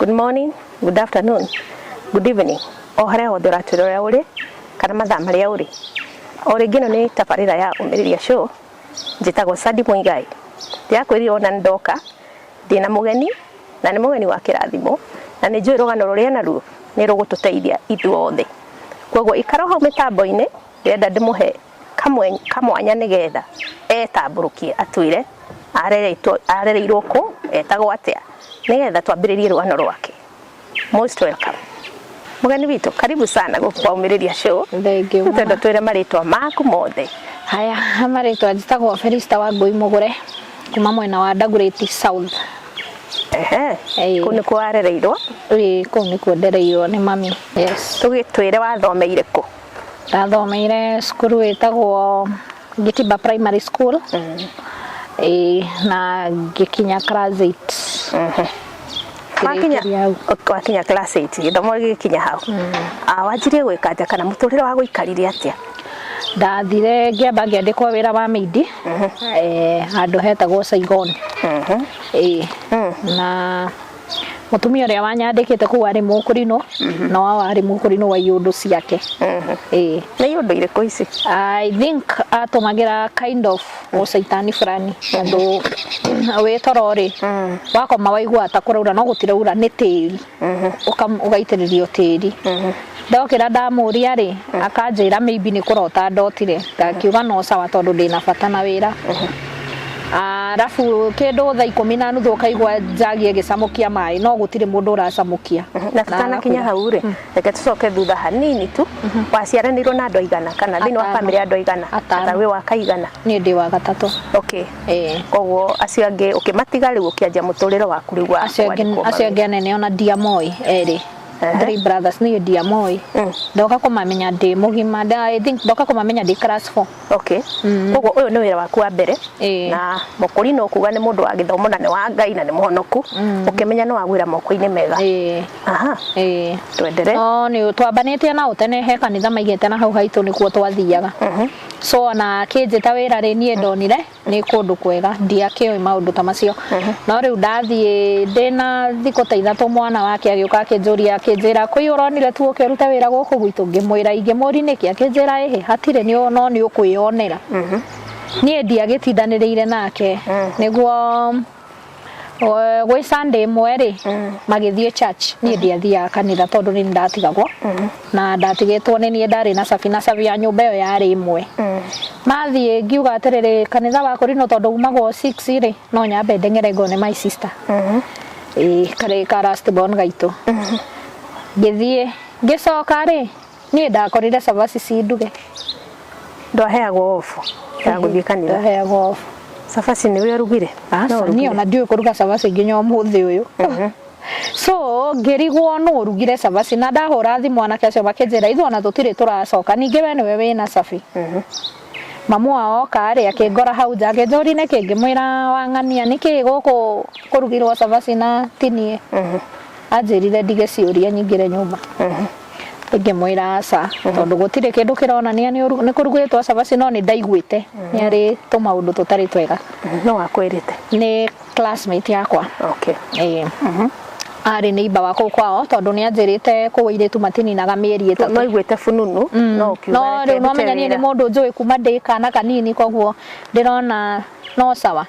Good morning, good afternoon, good evening. O harĩa hothe ũratwĩrorera ũrĩ kana mathaa marĩa ũrĩ. O rĩngĩ ĩno nĩ tabarĩra ya Ũmĩrĩria Show. Njĩtagwo Sandi Mũigai. Ndĩrakwĩrire ona nĩ ndoka ndĩna mũgeni na nĩ mũgeni wa kĩrathimo na nĩ njũĩ rũgano rũrĩa naruo nĩ rũgũtũteithia ithuothe. Koguo ikara hau mĩtambo-inĩ, ndĩrenda ndĩmũhe kamwanya nĩgetha etambũrũkie atwĩre arereirwo kũ, etagwo atĩa, nĩgetha twambĩrĩrie rũgano rwake. Most welcome. Mũgeni witũ, karibu sana gũkũ kwa Ũmĩrĩria Show. Thank you. Twenda twĩre marĩtwa maku mothe. Haya, marĩtwa njĩtagwo Felista Wangũi Mũgũre kuma mwena wa Dagoretti South. Ehe. Ĩĩ. Kũu nĩkuo warereirwo? Ĩĩ, kũu nĩkuo ndereirwo nĩ mami. Yes. Tũgĩtwĩre wathomeire kũ? Ndathomeire cukuru ĩtagwo Gĩtimba Primary School. Ĩĩ, na ngĩkinya class 8. Wakinya Ngĩrĩkĩria hau. Wakinya class 8, gĩthomo gĩgĩkinya hau. Ah, wanjirie gwĩka atĩa kana mũtũrĩre wa gũikarire atĩa? Ndathire ngĩamba ngĩandĩkwo wĩra wa maid handũ hetagwo Saigon. Ĩĩ. Na mũtumia ũrĩa wanyandĩkĩte kũu arĩ mũkũrinũ na wao arĩ mũkũrinũ wa iũndũ ciake. Ĩĩ. Nĩ iũndũ irĩkũ ici? I think atũmagĩra kind of ũcaitani fulani tondũ wĩ toro rĩ, wakoma waigua ta kũraura no gũtiraura, nĩ tĩri. Ũgaitĩrĩrio tĩri. Ndokĩra ndamũria rĩ, akanjĩra maybe nĩ kũrota ndotire. Ngakiuga no sawa tondũ ndĩna bata na wĩra. Arabu kĩndũ thaa 10:30 ũkaigua njagi ĩgĩcamũkia maĩ no gũtirĩ mũndũ ũracamũkia. Na tutanakinya hau rĩ, reke tũcoke thutha hanini tu. Waciaranĩirwo na andũ aigana kana thĩinĩ wa Atano. bamĩrĩ andũ aigana? Atano. Ata wĩ wa kaigana? Niĩ ndĩ wa gatatũ. Okay. Ĩĩ. Koguo acio angĩ ũkĩmatiga, rĩu ũkĩanjia mũtũrĩre waku rĩu wa Acio angĩ kwandĩkwo acio mawĩra. Angĩ anene ona ndiamoĩ erĩ. Three brothers niĩ ndiamoĩ. Ndoka kũmamenya ndĩ mũgima. I think ndoka kũmamenya ndĩ class 4. Okay. Koguo ũyũ nĩ wĩra waku wa mbere Ĩĩ. na mũkũrinũ kuga nĩ mũndũ wa gĩthomo na nĩ wa Ngai na nĩ mũhonoku, ũkĩmenya nĩ wagwĩra moko-inĩ mega. Ĩĩ. Aha. Ĩĩ. Twendere. No nĩ twambanĩtie nao tene, he kanitha maigĩte na hau haitũ nĩkuo twathiaga. So ona akĩnjĩta wĩra rĩ, niĩ ndonire nĩ kũndũ kwega, ndiakĩũĩ maũndũ ta macio. No rĩu ndathiĩ ndĩna thikũ ta 3, mwana wake agĩũka akĩnjũria, akĩnjĩra, "Kwĩ ũronire tu ũke ũrute wĩra gũkũ gwitũ?" Ngĩmwĩra, ingĩmũri nĩkĩ, akĩnjĩra, "Ĩhĩ, hatirĩ nĩ no nĩ ũkwĩyonera." Niĩ ndiagĩtindanĩrĩire nake nĩguo gwĩ Sunday ĩmwe rĩ, magĩthiĩ church. Niĩ ndiathiaga kanitha tondũ nĩ ndatigagwo na ndatigĩtwo nĩ niĩ ndarĩ na cabi na cabi ya nyũmba ĩyo yarĩ ĩmwe. Mathiĩ ngiuga atĩrĩrĩ, kanitha wa kũrinũ tondũ umagwo 6 rĩ, no nyambe ndeng'ere ngone my sister. Ĩĩ, karĩ ka last born gaitũ. Ngĩthiĩ, ngĩcoka rĩ, niĩ ndakorire cabaci ci nduge. Ndwaheagwo off ya gũthiĩ kanitha? Ndaheagwo off. Cabaci nĩwe ũrugire? Aca. No niĩ ũrugire? Ona ndiũĩ kũruga cabaci nginya ũmũthĩ ũyũ. So ngĩrigwo nũ ũrugire cabaci, na ndahũra thimũ anake acio makĩnjĩra, "Ithuĩ ona tũtirĩ tũracoka, ningĩ we nĩwe wĩna cabi." Mamu wao oka rĩ, akĩngora hau nja, akĩnjũria nĩkĩ, ngĩmwĩra, "Wang'ania nĩkĩ gũkũ kũrugirwo cabaci na tinie?" Anjĩrire ndige ciũria nyingĩre nyũmba. Ngĩmwĩra aca, tondũ gũtirĩ kĩndũ kĩronania nĩ kũrugĩtwo cabaci, no nĩ ndaiguĩte nĩ arĩ tũmaũndũ tũtarĩ twega. No wakwĩrĩte? Nĩ classmate yakwa. Ĩĩ, arĩ neighbor wa kũu kwao, tondũ nĩ anjĩrĩte kũu airĩtu matininaga mĩeri 3. No iguĩte fununu no ũkiuga no reke rĩu no ndute menya niĩ nĩ wĩra. Mũndũ njũĩ kuma ndĩ kana kanini, koguo ndĩrona no sawa.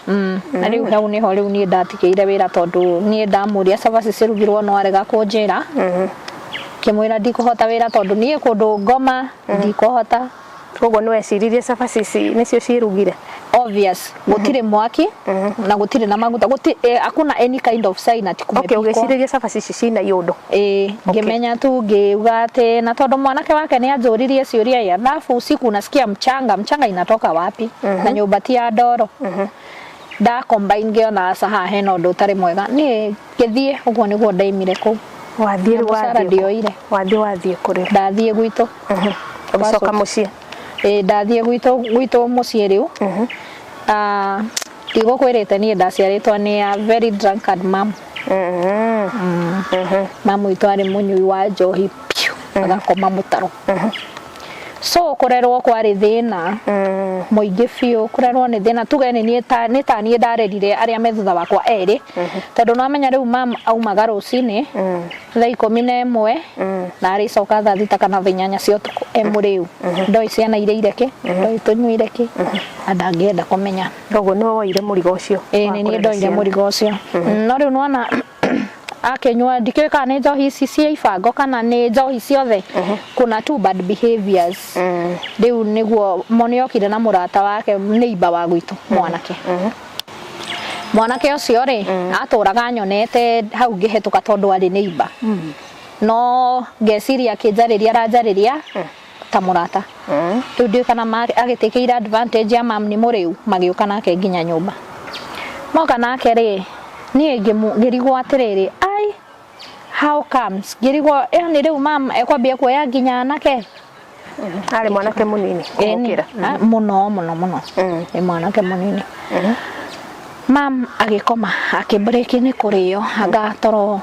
Na rĩu hau nĩho rĩu niĩ ndatigĩire wĩra, tondũ niĩ ndamũria cabaci cirugirwo no arega kũnjĩra. Ngĩmwĩra ndikũhota wĩra tondũ niĩ kũndũ ngoma ndikũhota. Koguo nĩ weciririe cabaci ici nĩcio ciĩrugire? Obvious, gũtirĩ mwaki na gũtirĩ na maguta, gũtirĩ hakuna any kind of sign ati Okay. kumepikwo. Ũgĩcirĩria cabaci ici cina iũndũ? Ĩĩ, ngĩmenya tu, ngĩuga atĩ na tondũ mwanake wake nĩ anjũririe ciũria ĩ, alafu usiku unasikia mchanga, mchanga inatoka wapi na nyũmba ti ya ndoro? Nda combine, ngĩona aca, haha hena ũndũ ũtarĩ mwega. Niĩ ngĩthiĩ, ũguo nĩguo ndaimire kũu. Wathiĩ Na rĩu mũcara wathiĩ kũ? ndioire. Wathiĩ kũrĩ? Ndathiĩ gwitũ. Ũgĩcoka mũciĩ? Ĩĩ, ndathiĩ gwitũ mũciĩ rĩu. Ah, ndigũkwĩrĩte niĩ ndaciarĩtwo nĩ a very drunkard mom. Mamu witũ arĩ mũnyui wa njohi piũ, agakoma mũtaro. So kũrerwo kwarĩ thĩna mũingĩ biũ. Kũrerwo nĩ thĩna, tuge nĩ niĩ ta nĩ ta niĩ ndarerire arĩa me thutha wakwa erĩ, tondũ nĩwamenya rĩu mam aumaga rũcinĩ thaa 11 na arĩcoka thaa 6 kana thaa 8 cia ũtukũ e mũrĩu. Ndoĩ ciana irĩire kĩ, ndoĩ tũnyuire kĩ, na ndangĩenda kũmenya. Koguo nĩwe woire mũrigo ũcio Ĩĩ, wa nĩ niĩ kũrera ndoire ciana. Mũrigo ũcio. No rĩu nĩwona akĩnyua, ndikĩũĩ kana nĩ njohi ici cia ibango kana nĩ njohi ciothe, kuna two bad behaviors. Rĩu nĩguo nĩ okire na mũrata wake, neighbor wa gwitũ, mwanake. Mwanake ũcio rĩ, atũraga nyonete hau ngĩhetũka tondũ arĩ neighbor, no ngeciria akĩnjarĩria aranjarĩria ta mũrata. Rĩu ndiũĩ kana agĩtĩkĩire advantage ya mam nĩ mũrĩu, magĩũka nake nginya nyũmba. Moka nake rĩ, niĩ ngĩrigwo atĩrĩrĩ, ai, how comes? Ngĩrigwo yani rĩu mam ekwambia kuoya nginya anake. Arĩ mwanake mũnini Ĩni, kũmũkĩra. Ah, mũno mũno mũno. Nĩ mwanake mũnini. Mam agĩkoma, akĩbreki nĩ kũrĩo, anga toro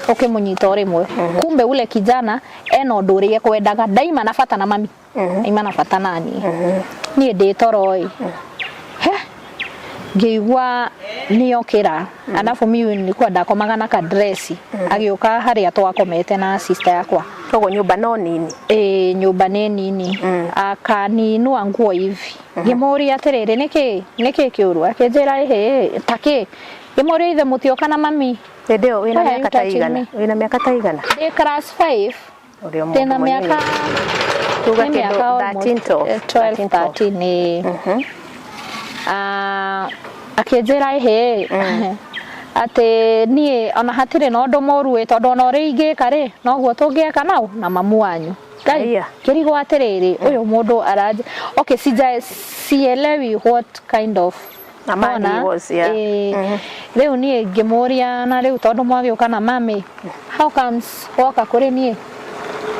ũkĩmũnyita o rĩmwe. Kumbe ule kijana ena ũndũ ũrĩa ekwendaga, ndaima na bata na mami, aima na bata na niĩ. Niĩ ndĩ toro ĩ, he ngĩigua nĩokĩra. Alafu mimi nilikuwa ndakomaga na kadresi. Agĩũka harĩa twakomete na sister yakwa. Koguo nyũmba no nini. Ĩ, nyũmba nĩ nini. Akaninua nguo hivi. Ngĩmũria atĩrĩrĩ, nĩkĩ nĩkĩ kĩũru? Akĩnjĩra ĩhĩ takĩ. Ngĩmũria, ithe mũtioka na mami? Hĩndĩ ĩyo wĩna Why are you mĩaka ta touching igana? me? Wĩna mĩaka ta igana? Ndĩ class 5. Ũrĩ o mũndũ Ndĩna mũnini. mĩaka Tuga nĩ kĩndũ mĩaka almost 13 12. 12 13, 13 ĩ. Ah, akĩnjĩra ĩhĩ atĩ niĩ ona hatirĩ na ũndũ mũru ĩ, tondũ ona ũrĩa ingĩka rĩ, noguo tũngĩeka nau na mamu wanyu. Ngai, Aya. ngĩrigwo atĩrĩrĩ, ũyũ mũndũ aranjĩ, okay, sija sielewi what kind of A man he was, yeah. Ĩĩ. Rĩu niĩ ngĩmũria, na rĩu tondũ mwagĩũka na mami, how comes woka kũrĩ niĩ?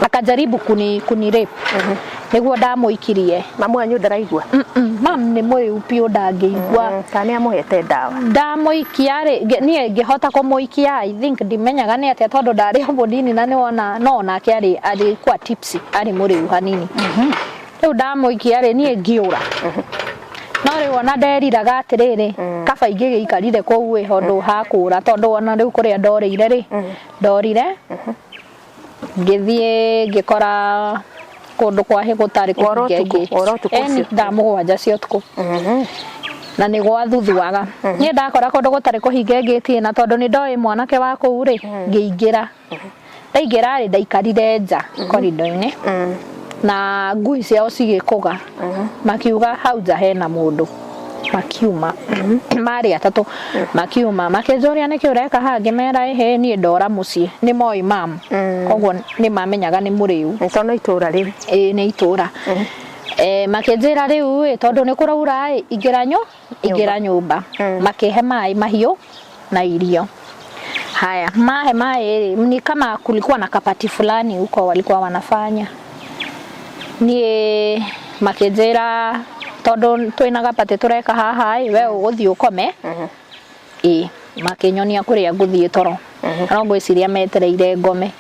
Akajaribu kuni rape. Nĩguo ndamũikirie. Mamu wanyu ndaraigua? Mam nĩ mũrĩu biũ, ndangĩigua. Kana nĩ amũhete ndawa? Ndamũikia rĩ, niĩ ngĩhota kũmũikia. I think ndimenyaga nĩ atĩa tondũ ndarĩ o mũnini, na nĩwona no onake arĩ kwa tipsy, arĩ mũrĩu hanini. Rĩu ndamũikia rĩ, niĩ ngĩũra. No rĩu ona nderiraga atĩrĩrĩ, kaba ingĩgĩikarire kũu ĩ handũ ha kũra, tondũ ona rĩu kũrĩa ndorĩire rĩ, ndorire ngĩthiĩ ngĩkora kũndũ kwa gũtarĩ Oro kũhinge ũtukũ, ngĩti. oro ũtukũ Eni, ũcio. thaa 7 cia ũtukũ na nĩ gwathuthuaga. Niĩ ndakora kũndũ gũtarĩ kũhinge ngĩti, na tondũ nĩ ndoĩ mwanake wa kũu rĩ, ngĩingĩra. Ndaingĩra rĩ, ndaikarire nja korido-inĩ na ngui ciao cigĩkũga, makiuga hau nja hena mũndũ. Makiuma marĩ atatũ, makiuma makĩnjũria, "Nĩkĩ ũreka haha?" Ngĩmera, "Ĩhĩ, niĩ ndora mũciĩ." Nĩ moĩ mam, koguo nĩ mamenyaga nĩ mũrĩu. Nĩ tondũ itũra rĩu. Ĩĩ, nĩ itũra. Makĩnjĩra rĩu ĩ, tondũ nĩ kũraura ĩ, ingĩra nyũmba. Makĩhe maĩ mahiũ na irio. Haya, mahe maĩ rĩ, ni kama kulikuwa na kapati fulani huko walikuwa wanafanya. Niĩ makĩnjĩra, tondũ twĩna gapatĩ tũreka haha ĩ, we ũgũthiĩ ũkome. Ĩ, makĩnyonia kũrĩa ngũthiĩ toro. No ngwĩciria metereire ngome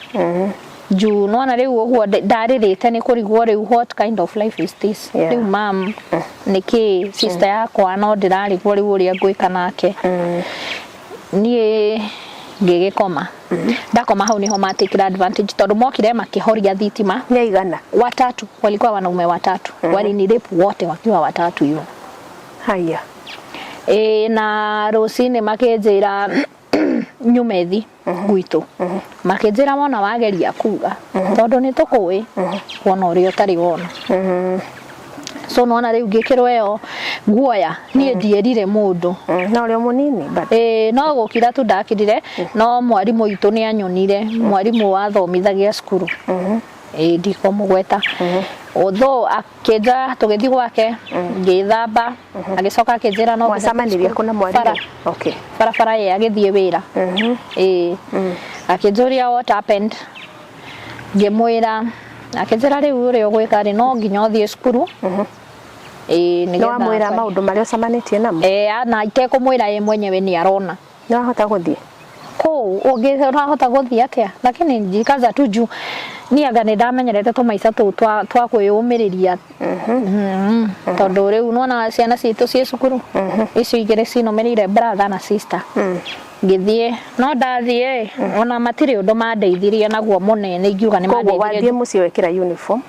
juu nona rĩu ũguo ndarĩrĩte nĩ kũrigwo rĩu, what kind of life is this? Rĩu mam nĩkĩ sister yakwa, no ndĩrarigwo rĩu ũrĩa ngwĩka nake. Niĩ ngĩgĩkoma. Ndakoma hau niho matikira advantage, tondũ mokire makĩhoria thitima. Nĩ aigana? Watatu, walikuwa wanaume watatu. Walinirape wote wakiwa watatu hivyo. Haya. Ĩ, na rũcinĩ makĩnjĩra nyume thi gwitũ. Makĩnjĩra, wona wageria kuga, tondũ nĩ tũkũĩ, wona ũrĩa ũtarĩ wona. So nona rĩu ngĩkĩrwo ĩyo guoya, niĩ ndierire mũndũ. Na ũrĩ o mũnini but Ĩĩ, no gũkira tu ndakirire, no mwarimũ witũ nĩ anyonire, mwarimũ wathomithagia cukuru. Ĩĩ, ndikũmũgweta. Although akĩnja, tũgĩthiĩ gwake, ngĩthamba, agĩcoka akĩnjĩra no nginya Mwacemanirie cukuru. kũ na mwarimũ? Bara. Barabara ĩ agĩthiĩ wĩra. Ĩĩ, akĩnjũria what happened, ngĩmwĩra. Akĩnjĩra, rĩu ũrĩa ũgwĩka rĩ, no nginya ũthiĩ cukuru. Ĩĩ, Nĩ nĩgetha wamwĩra maũndũ marĩa ũcemanĩtie namo? Ĩĩ, na itekũmwĩra ye mwenyewe nĩ arona. Nĩ wahota gũthiĩ? Kũu ũngĩ ũrahota gũthiĩ atĩa? Lakini njikaza tu juu Niĩ anga nĩ ndamenyerete tũmaica tũu twa kwĩyũmĩrĩria. Tondũ rĩu nĩwona ciana citũ ciĩ cukuru icio igĩrĩ cinũmĩrĩire, brother na sister. Ngĩthiĩ, no ndathiĩ ona matirĩ ũndũ mandeithirie naguo mũnene ingiuga nĩ Koguo mandeithirie. Wathiĩ mũciĩ wekĩra uniform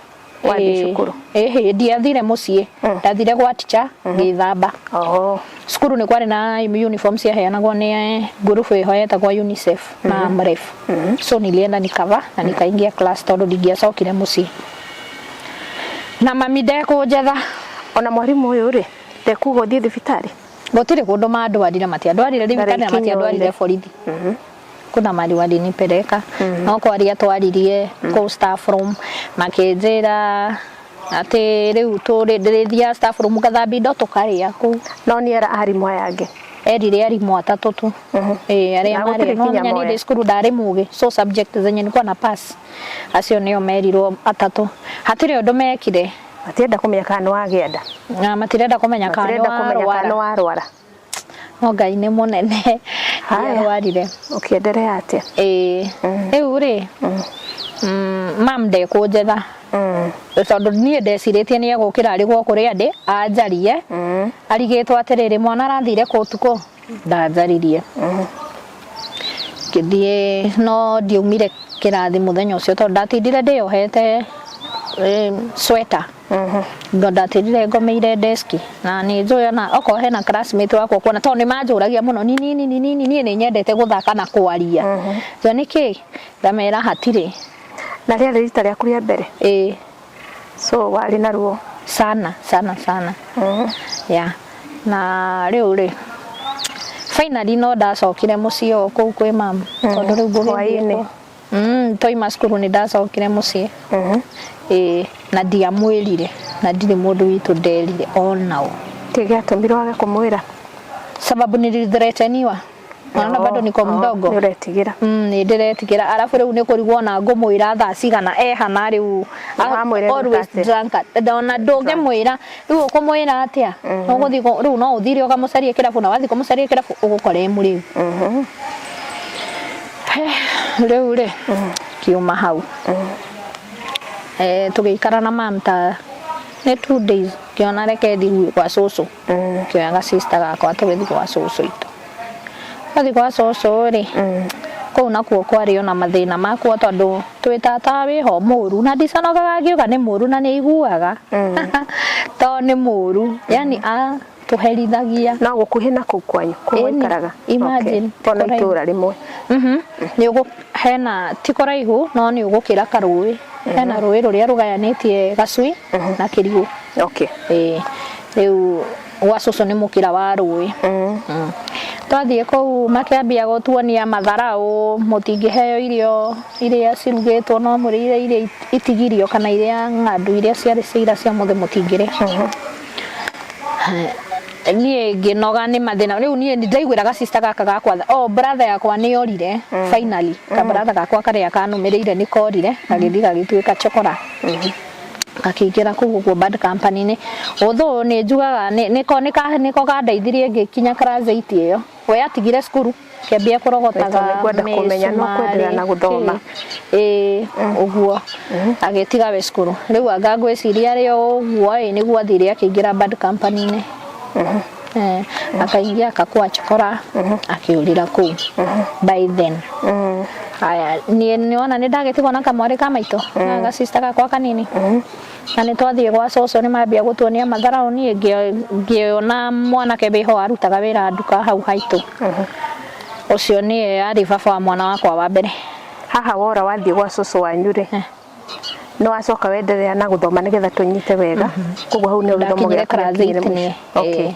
wathiĩ cukuru? Ĩhĩ, ndiathire mũciĩ, ndathire gwa teacher ngĩthamba. Cukuru nĩ kwarĩ na uniform ciaheanagwo nĩ ngurubu ĩho yetagwo UNICEF na AMREF. So nilienda nikava na nikaingia class tondũ ndingĩacokire mũciĩ na mami ndekũnjetha. Ona mwarimũ ũyũ rĩ, ndekuga ũthiĩ thibitarĩ? Gũtirĩ kũndũ mandwarire, matiandwarire thibitarĩ na Ndarĩ matiandwarire ikinya. Borithi kuna mali walinipeleka, no kwaria twaririe kũu staff room, makĩnjĩra atĩ rĩu tũrĩ ndĩrĩthiaga staff room ngathambia indo, tũkarĩa kũu. No nĩ era arimũ aya angĩ? Erire arimũ atatũ tu. Ĩĩ, arĩa Na gũtirĩ marĩ no kinya menya niĩ moya. Ndĩ cukuru ndarĩ mũgĩ, so subject zenye nilikuwa na pass, acio nĩo merirwo atatũ. Hatirĩ ũndũ mekire. Matienda kũmenya kana nĩ wagĩa nda? Na matirenda kũmenya kana nĩ Matirenda kũmenya kana nĩ warwara. Warwara. No Ngai nĩ mũnene. Haya. Ndiarwarire. Ũkĩenderea atĩa? Ĩĩ, rĩu rĩ, mam ndekũnjetha tondũ niĩ ndecirĩtie nĩ egũkĩra arĩ kũrĩa ndĩ anjarie, arigĩtwo atĩrĩrĩ, mwana arathire kũ ũtukũ. Ndanjaririe, ngĩthiĩ, no ndiaumire kĩrathi mũthenya ũcio tondũ ndatindire ndĩyohete sweater. Ngo ndatindire ngomeire deski na nĩ njũĩ ona okorwo hena classmate wakwa kuona, tondũ nĩ manjũragia mũno ni nini ni nini. Niĩ nĩ nyendete gũthaka na kwaria. Jo nĩkĩ ngamera hatirĩ. Na rĩarĩ rita rĩaku rĩa mbere? Ĩĩ. So warĩ na ruo? Sana sana sana, yeah. Na rĩu rĩ, finally no ndacokire mũciĩ o kũu kwĩ mam tondũ rĩu ngũgĩthiĩ Hwaĩ-inĩ. kũ? Twaima cukuru nĩ ndacokire mũciĩ. Ĩĩ, na ndiamwĩrire na ndirĩ mũndũ witũ nderire onao. Kĩ gĩatũmire wage kũmwĩra? Sababu nilithreateniwa. Naona bado niko mdogo. Nĩ ũretigĩra. Nĩ ndĩretigĩra, arabu rĩu nĩ kũrigwo ona ngũmwĩra thaa cigana ehana rĩu. Wamwĩra Always egwĩka atĩa? drunkard. Ona ndũngĩmwĩra rĩu, ũkũmwĩra atĩa? Ũgũthiĩ rĩu no ũthire ũkamũcarie kĩrabu, na wathiĩ kũmũcaria kĩrabu ũgũkora e mũrĩu. Rĩu rĩ, kiuma hau, tũgĩikara na mam ta nĩ 2 days, ngĩona reke thiĩ gwa cũcũ. Ngĩoya ga sister gakwa tũgĩthiĩ gwa cũcũ itũ. Twathiĩ gwa cũcũ rĩ, kũu nakuo kwarĩ ona mathĩna makuo tondũ twĩ tata wĩho mũru, na ndiconokaga ngiuga nĩ mũru na nĩ aiguaga to nĩ mũru, yani atũherithagia. No gũkuhĩ na kũu kwanyu kũu Ĩni, waikaraga? Imagine. Okay. Tondũ kũraihu. Itũũra rĩmwe. Nĩ ũgũ hena ti kũraihu, no nĩ ũgũkĩra karũĩ, hena rũĩ rũrĩa rũgayanĩtie Gacui na Kĩrigũ. Ĩĩ, rĩu gwa cũcũ nĩ mũkĩra wa rũĩ. Twathiĩ kũu makĩambia gũtuonia matharaũ, mũtingĩheo irio iria cirugĩtwo, no mũrĩire iria itigirio kana iria ng'andu, iria ciarĩ cia ira cia mũthĩ mũtingĩrĩa. Niĩ ngĩnoga nĩ mathĩna. Rĩu niĩ nĩ ndaiguĩra ga sister gaka gakwa tha. Oh, brother yakwa nĩ orire finally. Ka brother gakwa karĩa kanũmĩrĩire nĩ korire, gagĩthiĩ gagĩtuĩka chokora, gakĩingĩra kũu ũguo bad company-inĩ. Although nĩ njugaga nĩko kandeithirie ngĩkinya class 8 ĩyo. We atigire cukuru, kĩambia kũrogotaga. Nĩ kwenda kũmenya, no kwenderea na gũthoma. Ĩĩ, ũguo agĩtiga we cukuru. Rĩu anga ngwĩciria arĩ o ũguo ĩ nĩguo athire akĩingĩra bad company-inĩ. Akaingia akakuwa chokora, akĩũrĩra kũu by then. Haya, niĩ nĩwona nĩ ndagĩtigwo na kamwarĩ ka maitũ na ga sister gakwa kanini, na nĩ twathiĩ gwa cũcũ, nĩ mambia gũtuonia matharaũ. Niĩ ngĩona mwanake wĩho arutaga wĩra nduka hau haitũ, ũcio nĩye arĩ baba wa mwana wakwa wa mbere. Haha wora wathiĩ gwa cũcũ wanyu rĩ, nĩ wacoka wenderea na gũthoma nĩgetha tũnyite wega? Koguo hau nĩ gĩthomo Ndakinyire gĩaku class gĩakinyire 8 niĩ. mũico. Okay.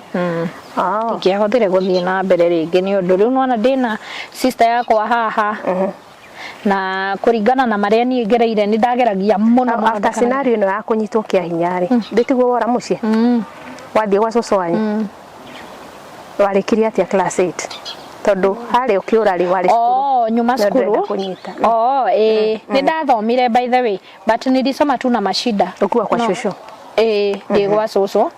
Ndingĩahotire gũthiĩ na mbere rĩngĩ nĩ ũndũ rĩu nĩwona ndĩna sister yakwa haha, na kũringana na marĩa niĩ ngereire, nĩ ndageragia mũno mũno. After scenario ĩno ya kũnyitwo kĩa hinya rĩ, ndĩtiguo wora mũciĩ wathiĩ gwa cũcũ wanyu, warĩkirie atĩa class 8? Tondũ harĩa ũkĩũra rĩ, warĩ cukuru? Oh, nyuma No cukuru. ndĩrenda kũnyita. Oh, nĩ ndathomire by the way, but nilisoma tu na mashida. Ũkuwa kwa No. cũcũ? Ĩĩ, ndĩ gwa cũcũ.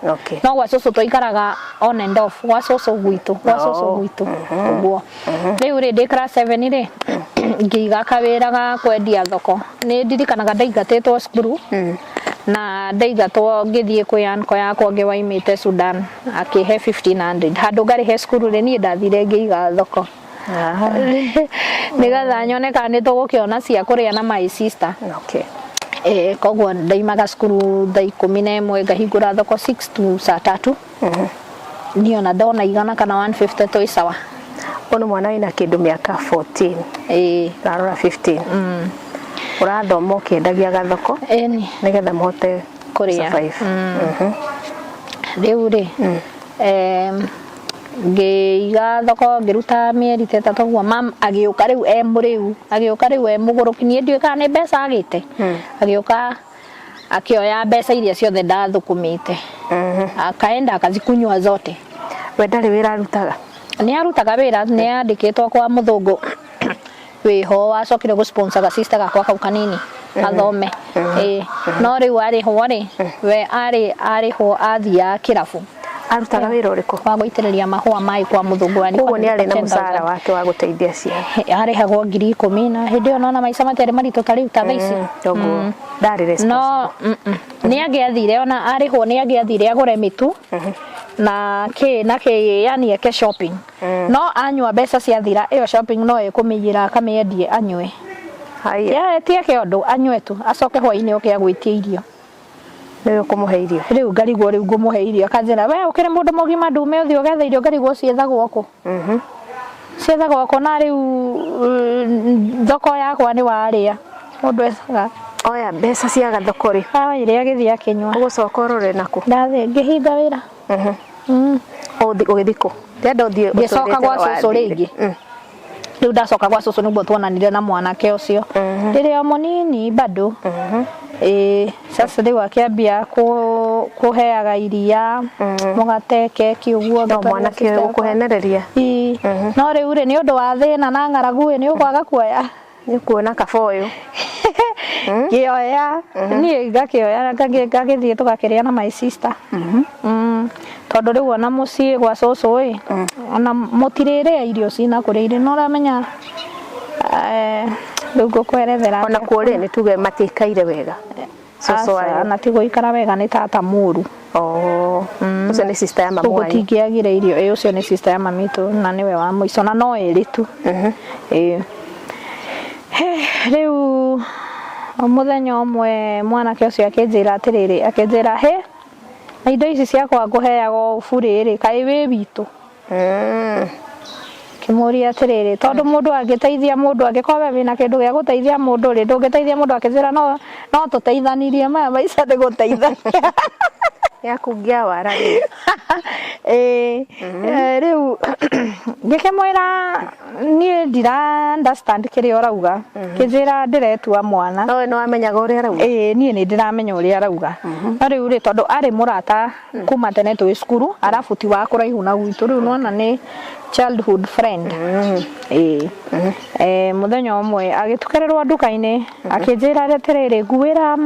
No gwa cũcũ twaikaraga on and off, gwa cũcũ gwitũ, gwa cũcũ gwitũ ũguo. Rĩu rĩ, ndĩ class 7 rĩ, Ngĩiga kawĩra ga kwendia thoko. Nĩ ndirikanaga ndaingatĩtwo cukuru na ndaingatwo ngĩthiĩ kwĩ uncle yakwa ũngĩ waimĩte Sudan, akĩhe 1500 handũ ngarĩhe cukuru rĩ, niĩ ndathire ngĩiga thoko nĩgetha nyone kana nĩ tũgũkĩona cia kũrĩa na my sister. Koguo ndaimaga cukuru thaa 11, ngahingũra thoko 6 to saa 3. Niĩ ona ndona 100 kana 150 twĩ sawa. Ũyũ nĩ mwana wĩna kĩndũ mĩaka 14? Ĩĩ. Ũrarora 15, ũrathoma ũkĩendagia gathoko Ĩni. nĩgetha mũhote kũrĩa. Survive. Rĩu rĩ, ngĩiga thoko, ngĩruta mĩeri ta 3 ũguo, mam agĩũka rĩu e mũrĩu, agĩũka rĩu e mũgũrũki, niĩ ndiũĩ kana nĩ mbeca agĩte. Agĩũka akĩoya mbeca iria ciothe ndathũkũmĩte, akaenda akazikunywa zote. We ndarĩ wĩra arutaga? Nĩ arutaga wĩra, nĩ andĩkĩtwo kwa mũthũngũ wĩho wacokire gũ sponsor ga sister gakwa kau kanini athome. Ĩĩ, no rĩu arĩhwo rĩ, we arĩ arĩhwo athiaga kĩrabu. Arutaga wĩra ũrĩkũ? Wa gũitĩrĩria mahũa maĩ kwa mũthũngũ. Koguo nĩ arĩ na mũcara wake wa gũteithia ciana? Arĩhagwo 10,000, na hĩndĩ ĩyo nona maica matiarĩ maritũ ta rĩu, ta thaa ici. Toguo ndarĩ responsible. No nĩ angĩathire, ona arĩhwo nĩ angĩathire agũre mĩtu na kĩ na kĩ, yani eke shopping, no anyua mbeca ciathira, ĩyo shopping no ĩkũmĩiyĩra akamĩendie anyue. Haya. Yeah, ti eke ũndũ, anyue tu, acoke hwainĩ oke agwĩtie irio. Nĩwe ũkũmũhe irio? Rĩu ngarigwo rĩu ngũmũhe irio, akanjĩra, "We ũkĩrĩ mũndũ mũgima, ndume ũthiĩ ũgethe irio?" Ngarigwo ciethagwo kũ, ciethagwo kũ? Na rĩu thoko yakwa nĩ warĩa mũndũ ethaga. Oya mbeca cia gathoko rĩ, ĩrĩa agĩthiĩ akĩnyua. Ũgũcoka ũrore nakũ? Ndathiĩ ngĩhinga wĩra. Ũgĩthiĩ kũ? Ndĩrenda ũthiĩ. Ngĩcoka ũtwĩrĩte gwa cũcũ wathire. Rĩngĩ. Rĩu ndacoka gwa cũcũ nĩguo tuonanire na mwanake ũcio rĩrĩa o mũnini bado. Ĩĩ, sasa rĩu akĩambia kũheaga iria, mũgate, keki ũguo. No ngĩtwarĩra mwanake sister yakwa. ũkũhenereria. Ĩĩ, no rĩu rĩ, nĩ ũndũ wa thĩna na ng'aragu ĩ, nĩ ũkwaga kuoya. Nĩ ũkuona kaba ũyũ. Ngĩoya niĩ, ngakĩoya, ngagĩthiĩ tũgakĩrĩa na my sister. Tondũ rĩu ona mũciĩ gwa cũcũ ĩ, ona mũtirĩrĩa irio cina kũrĩa irio, no ũramenya, rĩu ngũkwerethera. Ona kuo rĩ, nĩ tuge matiikaire wega cũcũ Aca, wanyu? Na ti gũikara wega, nĩ tata mũru. Oh, ũcio nĩ sister ya mamu Koguo wanyu? tingĩagire irio. Ĩ, ũcio nĩ sister ya mami witũ na nĩwe wa mũico na no ĩrĩ tu. Ĩ. He, rĩu mũthenya ũmwe mwanake ũcio akĩnjĩra atĩrĩrĩ, akĩnjĩra, "He, na indo ici ciakwa ngũheaga o burĩ rĩ, kaĩ wĩ witũ?" Ngĩmũria atĩrĩrĩ, tondũ mũndũ angĩteithia mũndũ, angĩkorwo we wĩna kĩndũ gĩa gũteithia mũndũ rĩ, ndũngĩteithia mũndũ? Akĩnjĩra, no no tũteithanirie, maya maica nĩ gũteithania." Nĩakungia wara rĩu. Ĩĩ. Rĩu ngĩkĩmwĩra niĩ ndira understand kĩrĩa ũrauga. Kĩnjĩra ndĩretua mwana. No we nĩwamenyaga ũrĩa arauga? Ĩĩ, niĩ nĩ ndĩramenya ũrĩa arauga, no rĩu rĩ, tondũ arĩ mũrata kuma tene twĩ cukuru, arabu ti wa kũraihu na gwitũ, rĩu nona nĩ childhood friend. Ĩĩ. Mũthenya ũmwe agĩtukererwo nduka-inĩ, akĩnjĩra atĩrĩrĩ, "Nguĩra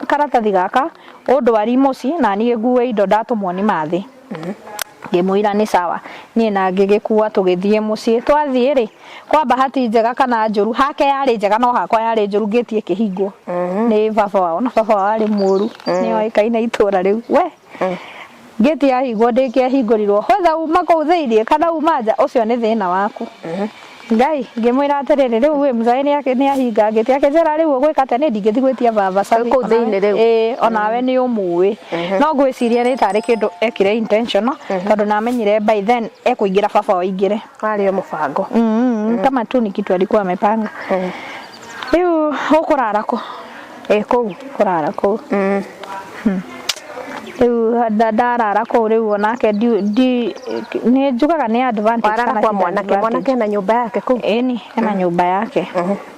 karatathi gaka ũndwari mũciĩ na niĩ ngue indo ndatũmwo nĩ mathĩ." Ngĩmwĩra nĩ sawa. Niĩ na ngĩgĩkua tũgĩthiĩ mũciĩ. Twathiĩ rĩ, kwa bahati njega kana njũru, hake yarĩ njega no hakwa yarĩ njũru, ngĩti ĩkĩhingwo nĩ baba wao, na baba wao arĩ mũru, nĩ oĩkaine itũra rĩu. We ngĩti yahingwo, ndĩngĩahingũrirwo, whether uma kũu thĩiniĩ kana uma nja, ũcio nĩ thĩna waku. Ngai, ngĩmwĩra atĩrĩrĩ, rĩu wĩ mzaĩ nĩ ahinga ngĩti. Akĩnjĩra, "Rĩu ũgwĩka atĩa?" Niĩ ndingĩthiĩ gwĩtia baba cabi. Kũu thĩinĩ rĩu? Ĩĩ, onawe nĩ ũmũĩ. No ngwĩciria nĩ tarĩ kĩndũ ekire intentional, tondũ namenyire by then ekũingĩra baba waingĩre. Warĩ o mũbango. Kama tu ni kitu alikuwa amepanga. Rĩu ũkũrara kũ? Ĩ, kũu. Kũrara kũu. Rĩu ndarara kũu, rĩu onake nĩ njugaga nĩ advantage Warara kana kwa ti mwanake? advantage. Mwanake ena nyũmba yake kũu? Ĩni, ena nyũmba yake.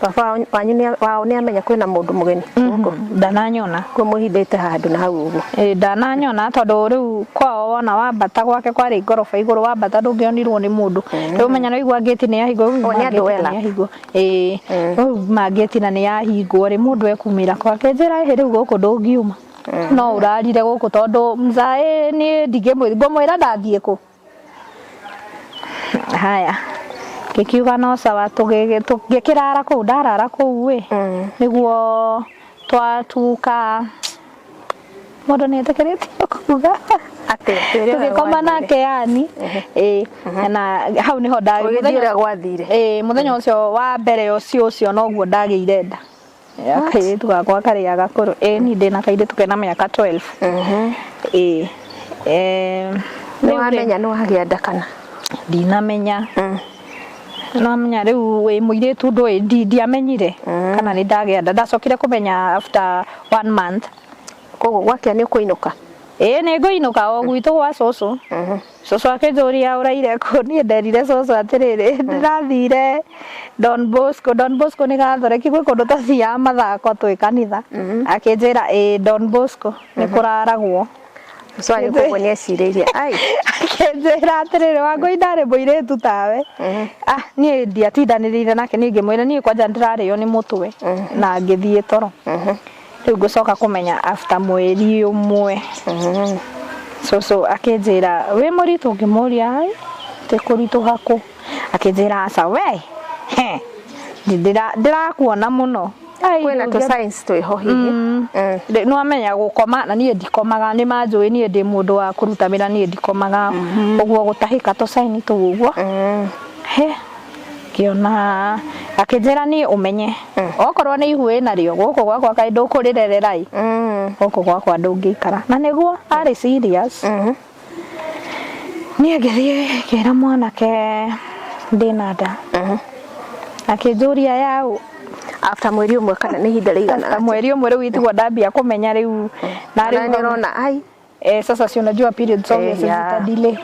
Baba wanyu wao nĩ amenya kwĩna mũndũ mũgeni gũkũ? Ndananyona. Kuo mũhithĩte handũ na hau ũguo? Ĩ, ndananyona, tondũ rĩu kwao wona wambata gwake kwarĩ ngoroba igũrũ, wambata ndũngĩonirwo nĩ mũndũ. Rĩu menya no igua ngĩti nĩ yahingwo rĩu. O, nĩ andũ ngĩti wela. nĩ yahingwo. Ĩĩ, rĩu mangĩti na nĩ yahingwo rĩ, mũndũ ekumĩra kwake. Njĩra ĩhĩ, rĩu gũkũ ndũngiuma, no ũrarire gũkũ, tondũ mzaĩ niĩ ndingĩmwĩra, ngũmwĩra ndathiĩ kũ? Haya, Ngĩkiuga no sawa, tũgĩkĩrara kũu, ndarara kũu ĩ, nĩguo twatuka mũndũ nĩ etĩkĩrĩtio kuga. Atĩa? Twĩre ũrĩa Tũgĩkoma gwathire. Nake yani ĩ, na hau nĩho nda Ũgĩthiĩ ũrĩa gwathire. Ĩ, mũthenya ũcio wa mbere ũcio ũcio noguo ndagĩire nda ya kairĩtu gakwa karĩa gakũrũ. Ĩ, niĩ ndĩna kairĩtu kena mĩaka 12. Ĩ, Nĩ rĩu rĩ, wamenya nĩ wagĩa nda kana? Ndinamenya. Namenya rĩu wĩ mũirĩtu ndũĩ, ndiamenyire kana nĩ ndagĩa nda. Ndacokire kũmenya after one month. Koguo gwakĩa nĩ ũkũinũka? Ĩĩ, nĩ ngũinũka o gwitũ gwa cũcũ. Cũcũ akĩnjũria, "Ũraire kũ?" Niĩ nderire cũcũ atĩrĩrĩ, ndĩrathire Don Bosco. Don Bosco nĩ gathoreki, gwĩ kũndũ twathiaga mathako twĩ kanitha. Akĩnjĩra, "Ĩĩ, Don Bosco nĩ kũraragwo." Cũcũ wanyu koguo nĩ ecirĩirie ai. Akĩnjĩra atĩrĩrĩ, "Wangũi ndarĩ mũirĩtu tawe." Ah, niĩ ndiatindanĩrĩire nake, niĩ ngĩmwĩra niĩ kwanja ndĩrarĩo nĩ mũtwe na ngĩthiĩ toro. Rĩu ngũcoka kũmenya after mweri ũmwe. Cũcũ akĩnjĩra, "Wĩ mũritũ?" Ngĩmũria, "Ai, tĩ kũritũha kũ?" Akĩnjĩra, "Aca we, he ndĩrakuona mũno." Ai, Kwĩna rĩu tũ signs twĩho hihi. Nĩwamenya gũkoma, na niĩ ndikomaga, nĩ manjũĩ niĩ ndĩ mũndũ wa kũruta wĩra, niĩ ndikomaga ũguo, gũtahĩka tũcaini tũu ũguo. He ngĩona akĩnjĩra, "Niĩ ũmenye okorwo nĩ ihu ĩnarĩo gũkũ gwakwa, kaĩ ndũkũrĩrerera ĩ, gũkũ gwakwa ndũngĩikara." Na nĩguo arĩ serious. Niĩ ngĩthiĩ ngĩra mwanake ndĩna nda. Akĩnjũria, "Yaũ?" After mweri ũmwe kana nĩ ihinda rĩigana After atĩa? mweri ũmwe rĩu itiguo ndambia kũmenya rĩu na Na rĩu nĩ ũrona ai. Sasa si unajua periods obviously zita delay.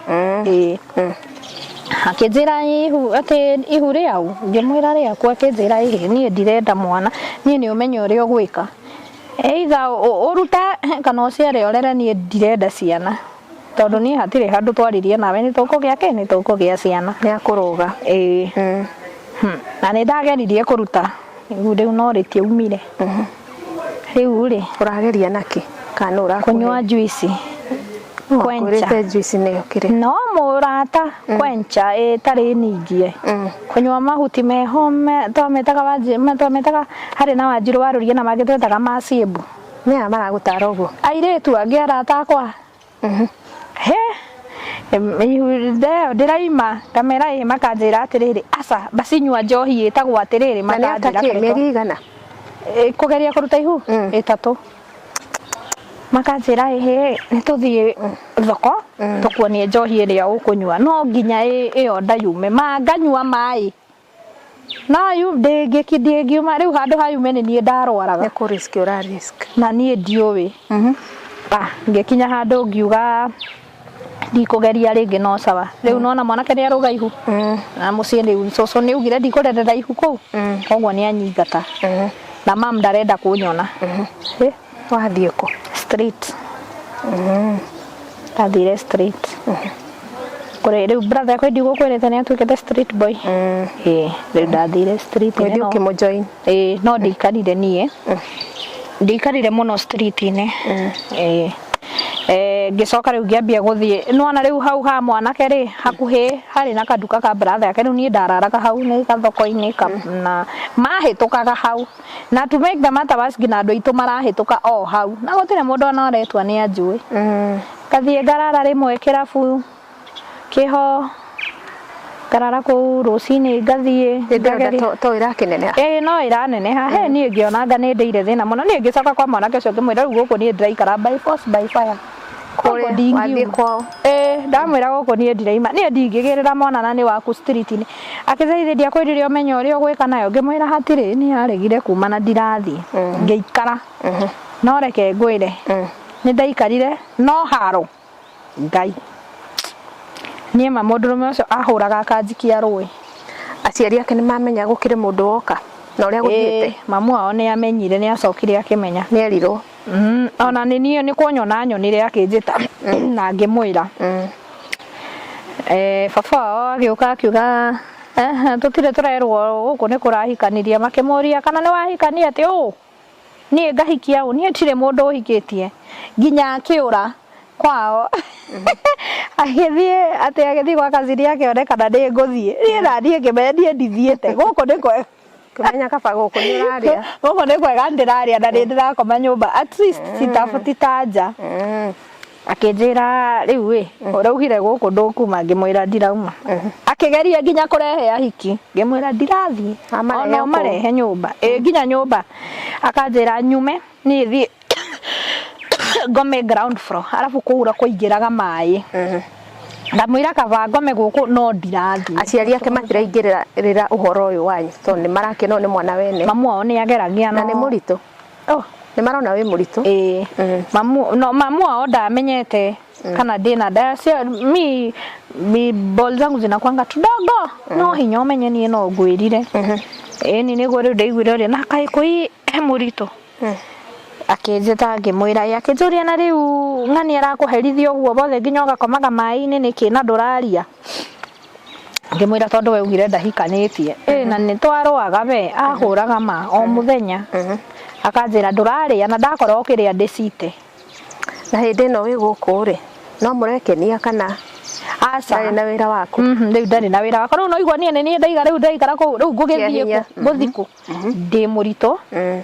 Akĩnjĩra ihu, atĩ ihu rĩau? Ngĩmwĩra, "Rĩaku." Akĩnjĩra, "Ĩhĩ, niĩ ndirenda mwana, niĩ nĩ ũmenye ũrĩa ũgwĩka, either ũrute kana ũciare ũrere, niĩ ndirenda ciana, tondũ niĩ hatirĩ handũ twaririe nawe nĩ tũkũgĩa kĩ, nĩ tũkũgĩa ciana." Nĩ akũrũga. Ĩĩ. Na nĩ ndageririe kũruta ihu rĩu no rĩtiaumire. Rĩu rĩ, Ũrageria nakĩ? Kana nũ ũrakũhe? Kũnyua juici. Kwencha. Wakwĩrĩte juice nĩyo kĩrĩa? No mũrata kwencha ĩtarĩ ningie, kũnyua mahuti meho twametaga twametaga harĩ na Wanjirũ warũrie na mangĩ twetaga maciĩmbu. Nĩ aya maragũtara ũguo? Airĩtu angĩ arata akwa. He ihu ndeo ndĩraima, ngamera ĩ, makanjĩra atĩrĩrĩ, "Aca, basi nyua njohi ĩtagwo atĩrĩrĩ." Na nĩ after Makanjĩra kĩ? kĩrĩko. Mĩeri igana? Kũgeria kũruta ihu 3. Makanjĩra, "Ĩhĩ, nĩ tũthiĩ thoko tũkuonie njohi ĩrĩa ũkũnyua, no nginya ĩyo nda yume." Ma nganyua maĩ no yu ndĩngĩki, ndĩngiuma. Rĩu handũ ha yume nĩ niĩ ndarwaraga. Nĩ kũ risk ũra risk. Na niĩ ndiũĩ. Ah, ngĩkinya handũ ngiuga ndikũgeria rĩngĩ. No sawa, rĩu nona mwanake nĩ arũga ihu na mũciĩ rĩu cũcũ nĩ augire ndikũrerera ihu kũu, koguo nĩ anyingata na mam ndarenda kũnyona. Wathiĩ kũ? Street. Ndathire street kũrĩ rĩu brother yakwa, ndigũkwĩrĩte nĩ atuĩkĩte street boy. Ĩĩ, rĩu ndathire street. Ũgĩthiĩ ũkĩmũ join? Ĩĩ, no ndiikarire, niĩ ndiikarire mũno street-inĩ. Ĩĩ. Ngĩcoka rĩu ngĩambia gũthiĩ, nĩwona rĩu hau ha mwanake rĩ, hakuhĩ harĩ na kanduka ka brother yake. Rĩu niĩ ndararaga hau, nĩ gathoko-inĩ na mahĩtũkaga hau, na to make the matter worse, nginya andũ aitũ marahĩtũka o hau na gũtirĩ mũndũ ona ũretua nĩ anjũĩ. Ngathiĩ ngarara rĩmwe kĩrabu kĩho, ngarara kũu, rũcinĩ ngathiĩ Hĩndĩ ĩyo nda ngageria. to ĩrakĩneneha? Ĩĩ, no ĩraneneha. He niĩ ngĩonanga nĩ ndĩire thĩna mũno. Niĩ ngĩcoka kwa mwanake ũcio ngĩmwĩra, "Rĩu gũkũ niĩ ndĩraikara by force by fire." Gũkũ Kũrĩa ndingiuma. wathiĩ kwao? Ĩĩ, ndamwĩra gũkũ niĩ ndiraima, niĩ ndingĩgĩrĩra mwana na nĩ waku street-inĩ. Akĩnjĩra, "Ndiakwĩrire ũmenye ũrĩa ũgwĩka nayo?" Ngĩmwĩra, "Hatirĩ." Niĩ aregire kuma na ndirathiĩ, ngĩikara. No reke ngwĩre, nĩ ndaikarire no haro Ngai, niĩ ma mũndũrũme ũcio ahũraga akanjikia rũĩ. Aciari ake nĩ mamenya gũkĩrĩ mũndũ woka na ũrĩa gũthiĩte? Ĩĩ, mamu wao nĩ amenyire, nĩ acokire akĩmenya. Nĩ erirwo? Ona nĩ niĩ nĩ kũnyona nyonire akĩnjĩta na ngĩmwĩra. Baba wao agĩũka akiuga, "Tũtirĩ tũrerwo gũkũ nĩ kũrahikanirie." Makĩmũria kana nĩ wahikania, atĩ ũũ niĩ ngahikia ũ, niĩ ndirĩ mũndũ ũhikĩtie, nginya akĩũra kwao. Agĩthiĩ atĩ agĩthiĩ gwa kazini yake one kana nĩ ngũthiĩ. Niĩ na niĩ ngĩmenya niĩ ndithiĩte. Gũkũ nĩ kwega. Kũmenya kaba gũkũ nĩ ũrarĩa. Gũkũ nĩ kwega ndĩrarĩa na nĩ ndĩrakoma nyũmba. At least ti ta nja. Akĩnjĩra rĩu ĩ, ũraugire gũkũ ndũkuma, ngĩmwĩra ndirauma. Akĩgeria nginya kũrehe ahiki, ngĩmwĩra ndirathiĩ. Amarehe Ona o kũu. ũmarehe nyũmba. Ĩ nginya nyũmba. Akanjĩra nyume niĩ thiĩ ngome ground floor arabu kũura kũingĩraga maĩ. Ndamwĩra kaba ngome gũkũ no ndirathiĩ. Aciari ake matiraingĩrĩra ũhoro ũyũ wanyu tondũ nĩ marakĩona ũyũ nĩ mwana wene. Mamu wao nĩ ageragia Na nĩ mũritũ. Oh. Nĩ marona wĩ mũritũ. Ĩĩ. Mamu no mamu wao ndamenyete kana ndĩna nda cio mi mi ball zangu zinakwanga tudogo no hinya ũmenye niĩ no ngwĩrire. Ĩni nĩguo rĩu ndaiguire ũrĩa na kaĩ kũi he mũritũ. Akĩnjĩta ngĩmwĩra ĩ akĩnjũria na rĩu ng'ani arakũherithia ũguo wothe nginya ũgakomaga maĩ-inĩ nĩkĩ na ndũraria. Ngĩmwĩra tondũ we ugire ndahikanĩtie. Ĩ na nĩ twarũaga we ahũraga ma o mũthenya. Akanjĩra ndũrarĩa na ndakora ũkĩrĩa ndĩcite. Na hĩndĩ ĩno wĩ gũkũ rĩ, no mũrekenia kana Aca. ndarĩ na wĩra waku? Rĩu ndarĩ na wĩra wakwa. Rĩu no igua niĩ nĩ niĩ ndaiga rĩu ndaikara kũu rĩu ngũgĩthiĩ Kĩa kũ? Ngũthiĩ kũ? Ndĩ mũritũ.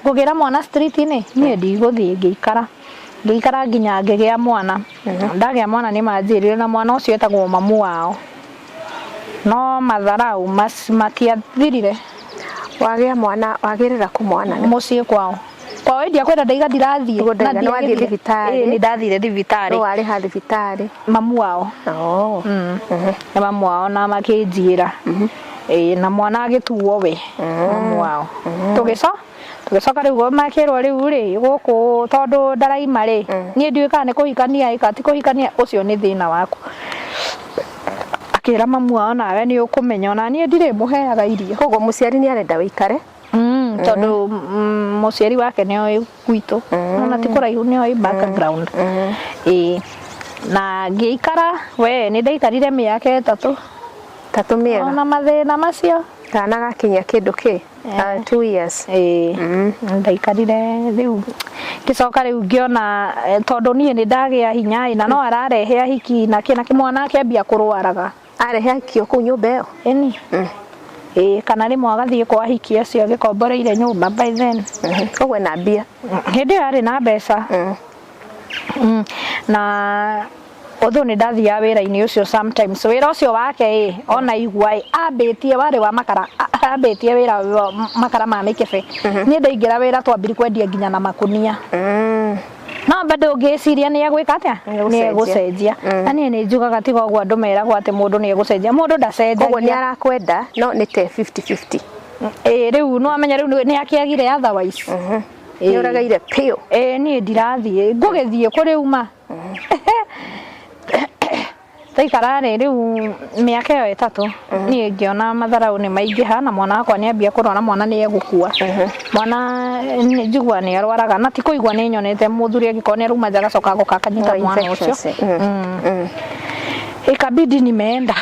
Ngũgĩra mwana street-inĩ? Niĩ ndigũthiĩ ngĩikara. Ngĩikara nginya ngĩgĩa mwana. Ndagĩa mwana nĩ manjĩrire na mwana ũcio etagwo mamu wao. No matharau matiathirire. Wagĩa mwana wagĩrĩra kũ mwana? Mũciĩ kwao. Kwao ĩ ndiakwĩra ndaiga ndirathiĩ. Nĩguo ndaiga, nĩ wathiĩ thibitarĩ? Ĩĩ nĩ ndathire thibitarĩ. Nũ warĩha thibitarĩ? Mamu wao. Oh. Nĩ mamu wao na makĩnjĩra. Ĩĩ na mwana agĩtuo we mamu wao. Tũgĩco tũgĩcoka rĩu makĩrwo rĩu rĩ gũkũ tondũ ndaraima rĩ niĩ ndiũĩ kana nĩ kũhikania ĩ kana ti kũhikania ũcio nĩ thĩna waku. Akĩra mamu wao nawe nĩ ũkũmenya ona niĩ ndirĩ mũheaga irio. Koguo mũciari nĩ arenda wĩikare? Tondũ mũciari wake nĩ oĩ gwitũ ona ti kũraihu nĩ oĩ background. Ĩĩ na ngĩikara we nĩ ndaikarire mĩaka 3. 3 mĩega. Ona mathĩna macio. Kana gakinyia kĩndũ kĩ? 2 years. Ĩĩ ndaikarire rĩu ngĩcoka rĩu ngĩona tondũ niĩ nĩ ndagĩa hinya ĩ na no ararehe ahiki na kĩ na kĩ mwana akĩambia kũrwaraga. Arehe ahiki o kũu nyũmba ĩyo? Ĩni. Ĩĩ kana rĩmwe agathiĩ kwa ahiki acio agĩkomboreire nyũmba by then. Koguo ena mbia? Hĩndĩ ĩyo arĩ na mbeca. Na although nĩ ndathiaga wĩra-inĩ ũcio sometimes wĩra ũcio wake ĩ ona igua ĩ ambĩtie warĩ wa makara ambĩtie wĩra wa makara ma mĩkebe. Niĩ ndaingĩra wĩra twambire kwendia nginya na makunia. No bado ũngĩciria nĩ egwĩka atĩa? Nĩ egũcenjia. Na niĩ nĩ njugaga tiga ũguo andũ meragwo atĩ mũndũ nĩ egũcenjia. Mũndũ ndacenjagia. Koguo nĩ arakwenda no nĩ te 50-50. Ĩĩ rĩu nĩ wamenya rĩu nĩ akĩagire otherwise. Nĩ ũregeire biũ. Ĩĩ niĩ ndirathiĩ. Ngũgĩthiĩ kũ rĩu ma? Twaikara rĩ rĩu mĩaka ĩyo 3 niĩ ngĩona matharau nĩ maingĩha na mwana wakwa nĩ ambia kũrwara mwana nĩ egũkua. Mwana njiguaga nĩ arwaraga na ti kũigua nĩ nyonete mũthuri angĩkorwo nĩ arauma nja agacoka agoka akanyita mwana ũcio. Ikabidi nimeenda.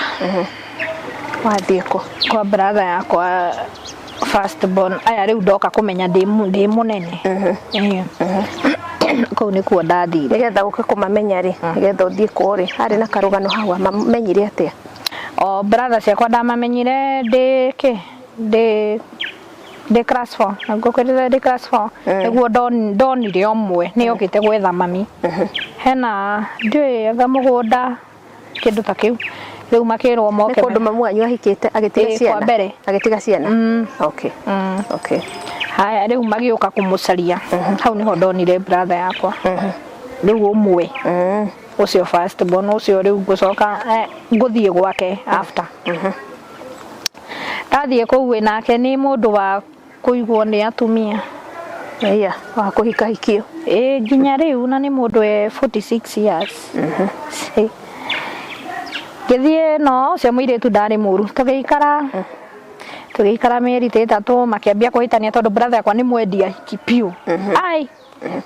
Wathiĩ kũ? Kwa brother yakwa first born aya rĩu ndoka kũmenya ndĩ mũnene. Kũu nĩkuo ndathire. Nĩgetha ũke kũmamenya rĩ, nĩgetha ũthiĩ kwao rĩ, harĩ na karũgano hau wamamenyire atĩa? O brother ciakwa ndamamenyire ndĩ kĩ ndĩ class 4 na ngũkwĩrire ndĩ class 4 nĩguo ndonire ũmwe nĩ okĩte gwetha mami. Hena ndiũĩ anga mũgũnda kĩndũ ta kĩu rĩu makĩrwo moke Nĩ kũndũ mamu wanyu ahikĩte agĩtiga Ĩĩ, ciana? kwa mbere. Agĩtiga ciana? Okay. Okay. Haya rĩu magĩũka kũmũcaria hau nĩho ndonire brother yakwa rĩu ũmwe ũcio first born ũcio rĩu ngũcoka ngũthiĩ gwake after ndathiĩ kũu ĩ nake nĩ mũndũ wa kũigwo nĩ atumia. Iya, wa kũhikahikio. Ĩĩ nginya rĩu na nĩ mũndũ e 46 years. Ĩ. Ngĩthiĩ no ũcio mũirĩtu ndarĩ mũru tũgĩikara mĩeri ta 3 makĩambia kũhĩtania tondũ brother yakwa nĩ mwendi ahiki biũ. Ai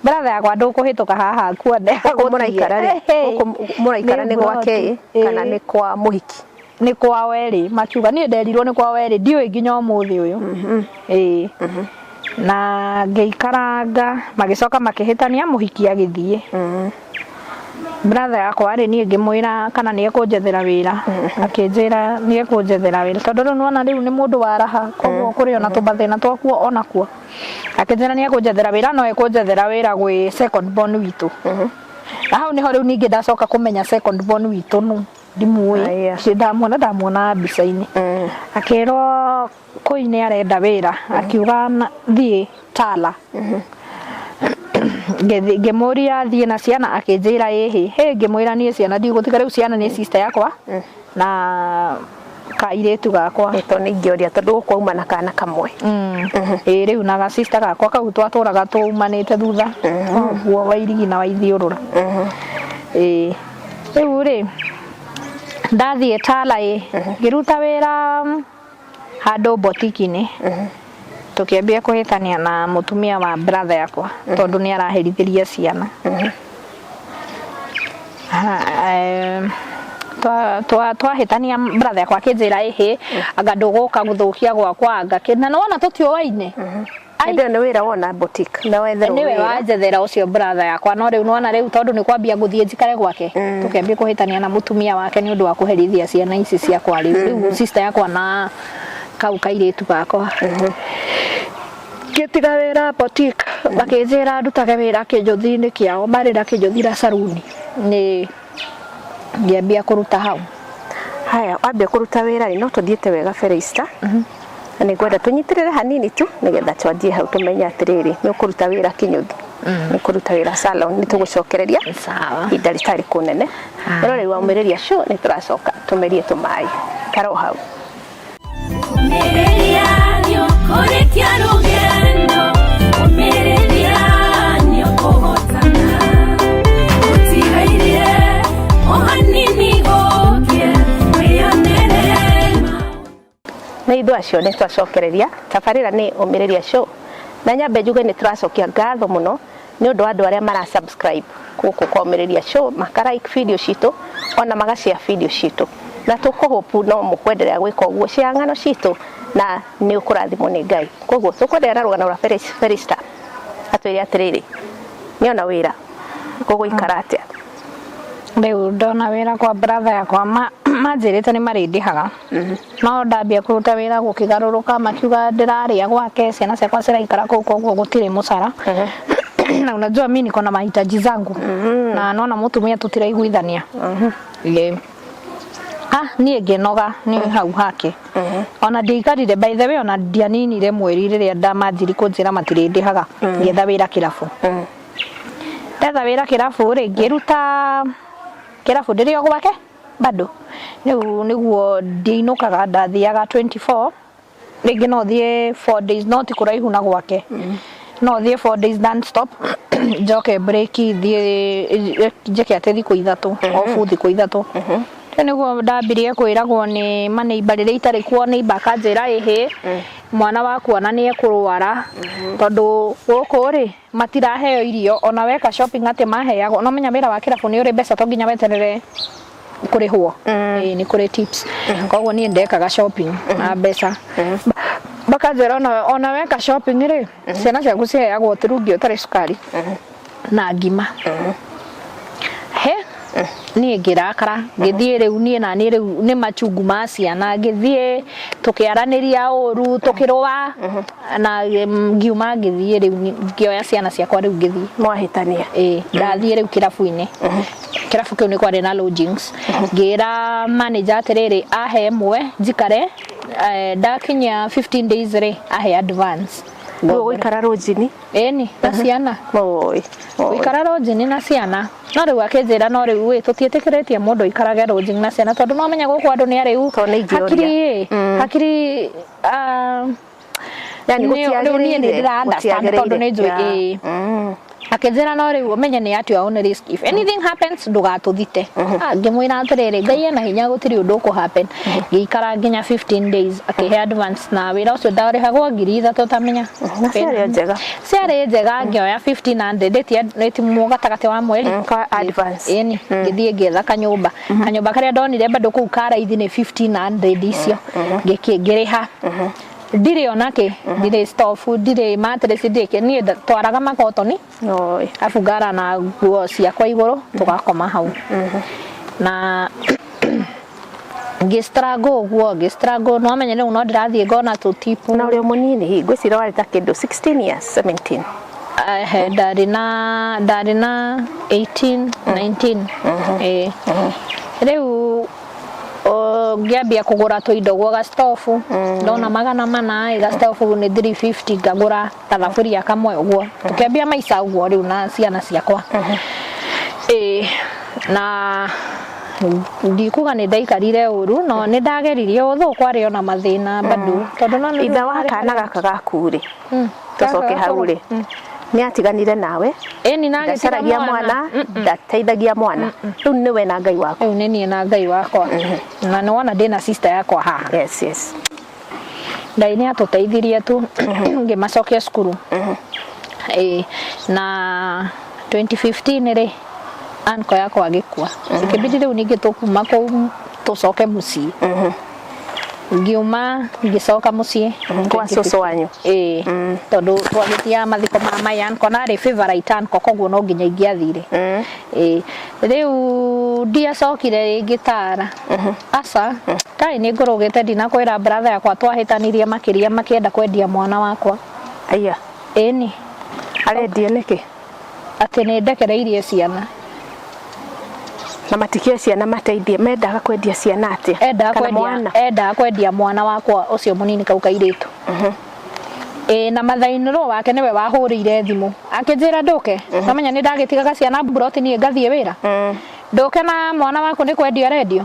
brother yakwa ndũkũhĩtũka haha kuone. Gũkũ mũraikara rĩ, gũkũ mũraikara nĩ gwake ĩ kana nĩ kwa mũhiki? Nĩ kwao erĩ makiuga niĩ nderirwo nĩ kwao erĩ ndiũĩ nginya ũmũthĩ ũyũ. Ĩĩ na ngĩikaranga magĩcoka makĩhĩtania mũhiki agĩthiĩ. Brother yakwa rĩ, niĩ ngĩmwĩra kana nĩ ekũnjethera wĩra, akĩnjĩra nĩ ekũnjethera wĩra, tondũ rĩu nĩwona rĩu nĩ mũndũ wa raha, koguo kũrĩ ona tũmathĩna twakuo onakuo. Akĩnjĩra nĩ ekũnjethera wĩra, no ekũnjethera wĩra gwĩ second born witũ. Na hau nĩho rĩu ningĩ ndacoka kũmenya second born witũ nũ, ndimuĩ. Aya. Ndamuona ndamuona mbica-inĩ. Akĩrwo kũi nĩ arenda wĩra, akiuga thiĩ Tala. Ngĩmũria thiĩ na ciana, akĩnjĩra ĩhĩ. Hĩ, ngĩmwĩra niĩ ciana ndigũtiga, rĩu ciana nĩ sister yakwa na kairĩtu gakwa. Ĩ, tondũ nĩ ingĩũria, tondũ gũkũ auma na kana kamwe. Ĩ, rĩu na ga sister gakwa kau twatũraga tũumanĩte thutha ũguo, wa irigi na wa ithiũrũra. Ĩ, rĩu rĩ, ndathiĩ Tala ĩ, ngĩruta wĩra handũ botiki-inĩ, tũkĩambia kũhĩtania na mũtumia wa brother yakwa, tondũ nĩ araherithĩria ciana. Twahĩtania, brother yakwa akĩnjĩra, ĩhĩ, anga ndũgũka gũthũkia gwakwa, anga kĩ, na nĩwona tũtiũaine. Hĩndĩ ĩyo nĩ wĩra wona boutique na wetherwo Nĩwe wĩra. Wanjethera ũcio brother yakwa, no rĩu nĩwona rĩu tondũ nĩ kwambia gũthiĩ njikare gwake, tũkĩambia kũhĩtania na mũtumia wake nĩ ũndũ wa kũherithia ciana ici ciakwa, rĩu sister yakwa na kau kairĩtu gakwa. Ngĩtiga wĩra boutique, makĩnjĩra ndutage wĩra kĩnjũthi-inĩ kĩao, marĩ na kĩnjũthi na saruni, nĩ ngĩambia kũruta hau. Haya, wambia kũruta wĩra rĩ, no tũthiĩte wega, Felista, na nĩ ngwenda tũnyitĩrĩre hanini tu nĩgetha twanjie hau, tũmenye atĩrĩrĩ, nĩ ũkũruta wĩra kĩnyũthi, nĩ ũkũruta wĩra salon, nĩ tũgũcokereria Sawa. ihinda rĩtarĩ kũnene. Rĩroreri wa Ũmĩrĩria Show, nĩ tũracoka tũmerie tũmaĩ karo hau. Ũmĩrĩria nĩũkũrĩkia rũgendo, ũmĩrĩria nĩũkũhotana. Gũtigairie o hanini gũkĩe, wĩyonere Nĩ ithuĩ acio nĩ twacokereria. Tabarĩra nĩ Ũmĩrĩria Show, na nyambe njuge nĩ tũracokia ngatho mũno nĩ ũndũ wa andũ arĩa mara subscribe gũkũ kwa Ũmĩrĩria Show, maka like video citũ, ona maga share video citũ, na tũkũhopu no mũkwenderea gwĩka ũguo. Share ng'ano citũ na nĩ ũkũrathimwo nĩ Ngai. Koguo tũkwenderea na rũgano rwa Felista, atwĩre atĩrĩrĩ, nĩona wĩra, gũgũikara atĩa? Rĩu ndona wĩra kwa brother yakwa, manjĩrĩte nĩ marĩndĩhaga, no ndambia kũruta wĩra gũkĩgarũrũka, makiuga ndĩrarĩa gwake, ciana ciakwa ciraikara kũu, koguo gũtirĩ mũcara. Na unajua mi niko na mahitaji zangu, na nona mũtumia tũtiraiguithania. Ĩĩ. Ah, niĩ ngĩnoga nĩ hau hake, ona ndiaikarire, by the way, ona ndianinire mweri rĩrĩa ndamanjiri kũnjĩra matirĩndĩhaga. Ngĩetha wĩra kĩrabu. Ndetha wĩra kĩrabu rĩ, ngĩruta kĩrabu ndĩrĩ o gwake bado. Rĩu nĩguo ndiinũkaga, ndathiaga 24, rĩngĩ no thiĩ 4 days, no ti kũraihu na gwake, no thiĩ 4 days non stop, njoke break, thiĩ njĩke atĩ thikũ 3 off, thikũ 3. Rĩu nĩguo ndambirie kwĩragwo nĩ maneiba rĩrĩa itarĩ kuo, neighbor akanjĩra, ĩhĩ, mwana waku ona nĩ ekũrwara, tondũ gũkũ rĩ matiraheo irio, ona weka shopping atĩ maheagwo. No menya wĩra wa kĩrabu nĩ ũrĩ mbeca, to nginya weterere kũrĩhwo. Ĩĩ, nĩ kũrĩ tips, koguo niĩ ndekaga shopping na mbeca. Makanjĩra ona weka shopping rĩ, ciana ciaku ciheagwo turungi ũtarĩ cukari na ngima. He, niĩ ngĩrakara, ngĩthiĩ. Rĩu niĩ na niĩ rĩu nĩ machungu ma ciana, ngĩthiĩ tũkĩaranĩria ũru, tũkĩrũa, na ngiuma ngĩthiĩ. Rĩu ngĩoya ciana ciakwa, rĩu ngĩthiĩ. Mwahĩtania. Ĩĩ, ndathiĩ rĩu kĩrabu-inĩ. Kĩrabu kĩu nĩ kwarĩ na lodgings. Ngĩra manager atĩrĩrĩ, ahe ĩmwe njikare, ndakinyia 15 days rĩ, ahe advance. Rĩu ũgũikara rũnjini? Ĩni, na ciana. Oi. Gũikara lodging na ciana, no rĩu akĩnjĩra, no rĩu ĩ, tũtiĩtĩkĩrĩtie mũndũ aikarage lodging na ciana, tondũ no menya gũkũ andũ nĩ arĩu. Tondũ nĩ ingĩũria. Hakiri ĩ, hakiri, ah, Yani rĩu niĩ nĩ ndĩra understand tondũ nĩ njũĩ. Yeah. Ĩ, akĩnjĩra, no rĩu ũmenye nĩ at your own risk, if anything happens ndũgatũthite. Ah, ngĩmwĩra atĩrĩrĩ, Ngai ena hinya, gũtirĩ ũndũ ũkũ happen. Ngĩikara nginya 15 days, akĩhe advance, na wĩra ũcio ndarĩhagwo 3000, tamenya. Na ciarĩ o njega. Ciarĩ njega. Ngĩoya 1500 ĩti gatagatĩ wa mweri. Ka advance. Ĩni, ngĩthiĩ ngĩetha kanyũmba. Kanyũmba karĩa ndonire bado kũu ka raithi nĩ 1500 icio. Ngĩrĩha. Ndirĩ ona kĩ, ndirĩ stove, ndirĩ mattress, ndirĩ kĩ. Niĩ twaraga makotoni. Oi. Arabu ngara na nguo ciakwa igũrũ, tũgakoma hau. Na ngĩ struggle ũguo, ngĩ struggle, no menye rĩu no ndĩrathiĩ ngona tũtipu. Na ũrĩ o mũnini hihi, ngwĩciria warĩ ta kĩndũ 16 years, 17. Ehe, ndarĩ na 18, 19. Ĩĩ. Rĩu ngĩambia kũgũra tũindo gwa gastofu, ndona 400 ĩ, gastofu nĩ 350, ngagũra gathaburia kamwe ũguo, tũkĩambia maica ũguo rĩu na ciana ciakwa. Ĩĩ, na ndikuga nĩ ndaikarire ũru, no nĩ ndageririe, although kwarĩ ona mathĩna bado, tondũ no nĩ Ithe wa kana gaka gaku rĩ, tũcoke hau rĩ, nĩ atiganire nawe? Ĩni, na agĩtiga. Ndacaragia mwana, ndateithagia mwana, rĩu nĩwe na Ngai waku. Rĩu nĩ niĩ na Ngai wakwa, na nĩ wona ndĩna sister yakwa haha. Ngai nĩ atũteithirie tu, ngĩmacokia cukuru. Ĩĩ, na 2015 rĩ, uncle yakwa agĩkua, ikĩbidi rĩu ningĩ tũkuma kũu tũcoke mũciĩ. Ngiuma, ngĩcoka mũciĩ. Kwa cũcũ wanyu? Ĩĩ, tondũ twagĩthiaga mathiko ma my uncle, na arĩ favorite uncle, koguo no nginya ingĩathire. Ĩĩ, rĩu ndiacokire rĩngĩ Tara, aca. Kai nĩ ngũrũgĩte, ndinakwĩra brother yakwa twahĩtanirie makĩria makĩenda kwendia mwana wakwa. Aya. Ĩni. Arendio nĩkĩ? Atĩ nĩ ndekereirie ciana. Na matikĩoe ciana mateithie, mendaga kwendia ciana atĩa? Endaga Kana kwendia mwana? Endaga kwendia mwana wakwa ũcio mũnini, kau kairĩtu. Ĩĩ, na mother-in-law wake nĩwe wahũrĩire thimũ akĩnjĩra ndũke. Namenya nĩ ndagĩtigaga ciana mburoti, niĩ ngathiĩ wĩra. Ndũke na mwana waku, nĩ kwendio arendio.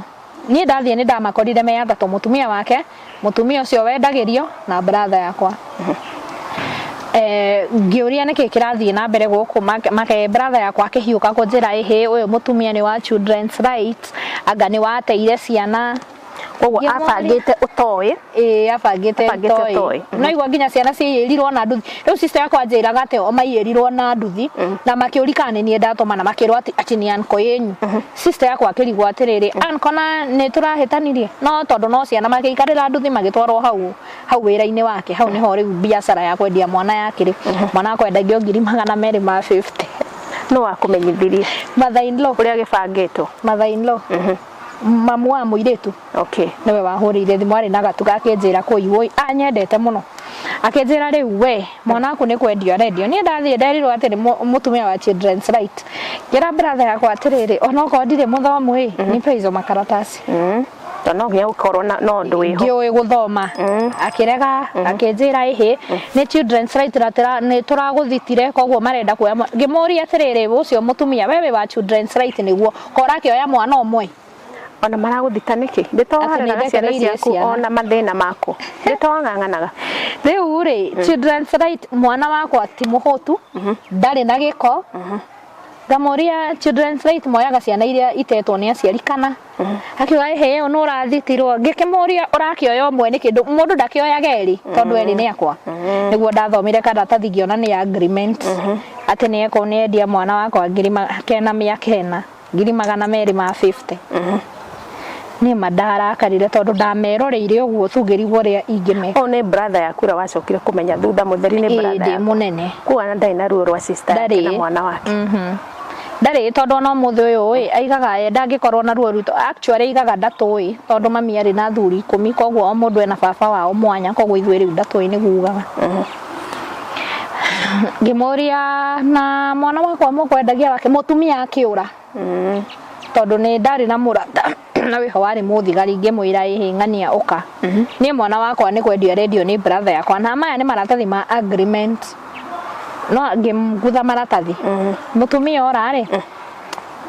Niĩ ndathiĩ nĩ ndamakorire me atatũ, mũtumia wake, mũtumia ũcio wendagĩrio, na brother yakwa. Ngĩũria nĩkĩ kĩrathiĩ na mbere gũkũ, make brother yakwa akĩhiũka kũnjĩra, ĩhĩ, ũyũ mũtumia nĩ wa children's rights, anga nĩ wateire ciana. Koguo abangĩte ũtoĩ? Ĩĩ, abangĩte. Abangĩte itoĩ. Ũtoĩ. No igua nginya ciana ciiyĩrirwo na nduthi. Rĩu sister yakwa anjĩraga atĩ o maiyĩrirwo na nduthi, na makĩũri kana nĩ niĩ ndatũma, na makĩrwo atĩ nĩ uncle yenyu. Sister yakwa akĩrigwo atĩrĩrĩ, uncle na nĩ tũrahĩtanirie, no tondũ no ciana, makĩikarĩra nduthi, magĩtwarwo hau hau wĩra-inĩ wake. Hau nĩho rĩu biacara ya kwendia mwana yakĩrĩ. Mwana wakwa endagio 250,000. Nũ wakũmenyithirie? Mother in law. Ũrĩa gĩbangĩtwo? Mother in law, mamu wa mũirĩtu. Nĩwe wahũrĩire thimũ, arĩ na gatuga, akĩnjĩra kũi wũi, anyendete mũno, akĩnjĩra rĩu we mwana waku nĩ kwendio arendio. Niĩ ndathiĩ nderirwo atĩ nĩ mũtumia wa children's right. Ngĩra brother yakwa atĩrĩrĩ, onokorwo ndirĩ mũthomu ĩ, nipe hizo makaratasi. Tondũ no nginya gũkorwo na ũndũ wĩho. Ndiũĩ gũthoma. Akĩrega, akĩnjĩra ĩhĩ, nĩ children's right na nĩ tũragũthitire, koguo marenda kuoya mwana. Ngĩmũria atĩrĩrĩ, ũcio mũtumia, wewe wa children's right, nĩguo ko ũrakĩoya mwana ũmwe? Ona maragũthita nĩkĩ? Ndĩ to Atĩ nĩ wareraga ciana ndekereirie ciaku ciana. ona mathĩna maku, ndĩ to wang'ang'anaga? Rĩu rĩ, children's right, mwana wakwa ti mũhũtu, ndarĩ na gĩko. Ngamũria, children's right moyaga ciana iria itetwo nĩ aciari kana? Akiuga ĩhĩ, ĩyo nĩ ũrathitirwo. Ngĩkĩmũria, ũrakĩoya ũmwe nĩkĩ? Mũndũ ndakĩoyaga erĩ, tondũ erĩ nĩ akwa. Nĩguo ndathomire karatathi, ngĩona nĩ agreement atĩ nĩ ekũ nĩ endia mwana wakwa 900, 250,000. Niĩ ma ndarakarire, tondũ ndameroreire ũguo tu, ngĩrigwo ũrĩa ingĩmeka. Ũyũ nĩ brother yaku ũrĩa wacokire kũmenya thutha mũtheri nĩ Ĩĩ, brother ndĩ yaku? Mũnene. Kuga na ndarĩ na ruo rwa sister yake na Ndarĩ. mwana wake? Ndarĩ, tondũ ona ũmũthĩ ũyũ ĩ, aigaga ye ndangĩkorwo na ruo rwitũ. Actually aigaga ndatũĩ, tondũ mami arĩ na athuri 10, koguo o mũndũ ena baba wao mwanya, koguo ithuĩ rĩu ndatũĩ, nĩguo ugaga. Ngĩmũria, na mwana wakwa mũkwendagia wake? Mũtumia akĩũra, tondũ nĩ ndarĩ na mũrata na wĩho warĩ mũthigari. Ngĩmwĩra, ĩhĩ ng'ania, ũka, niĩ mwana wakwa nĩ kwendio arendio nĩ brother yakwa, na maya nĩ maratathi ma agreement. No ngĩmgutha maratathi, mũtumia ora rĩ,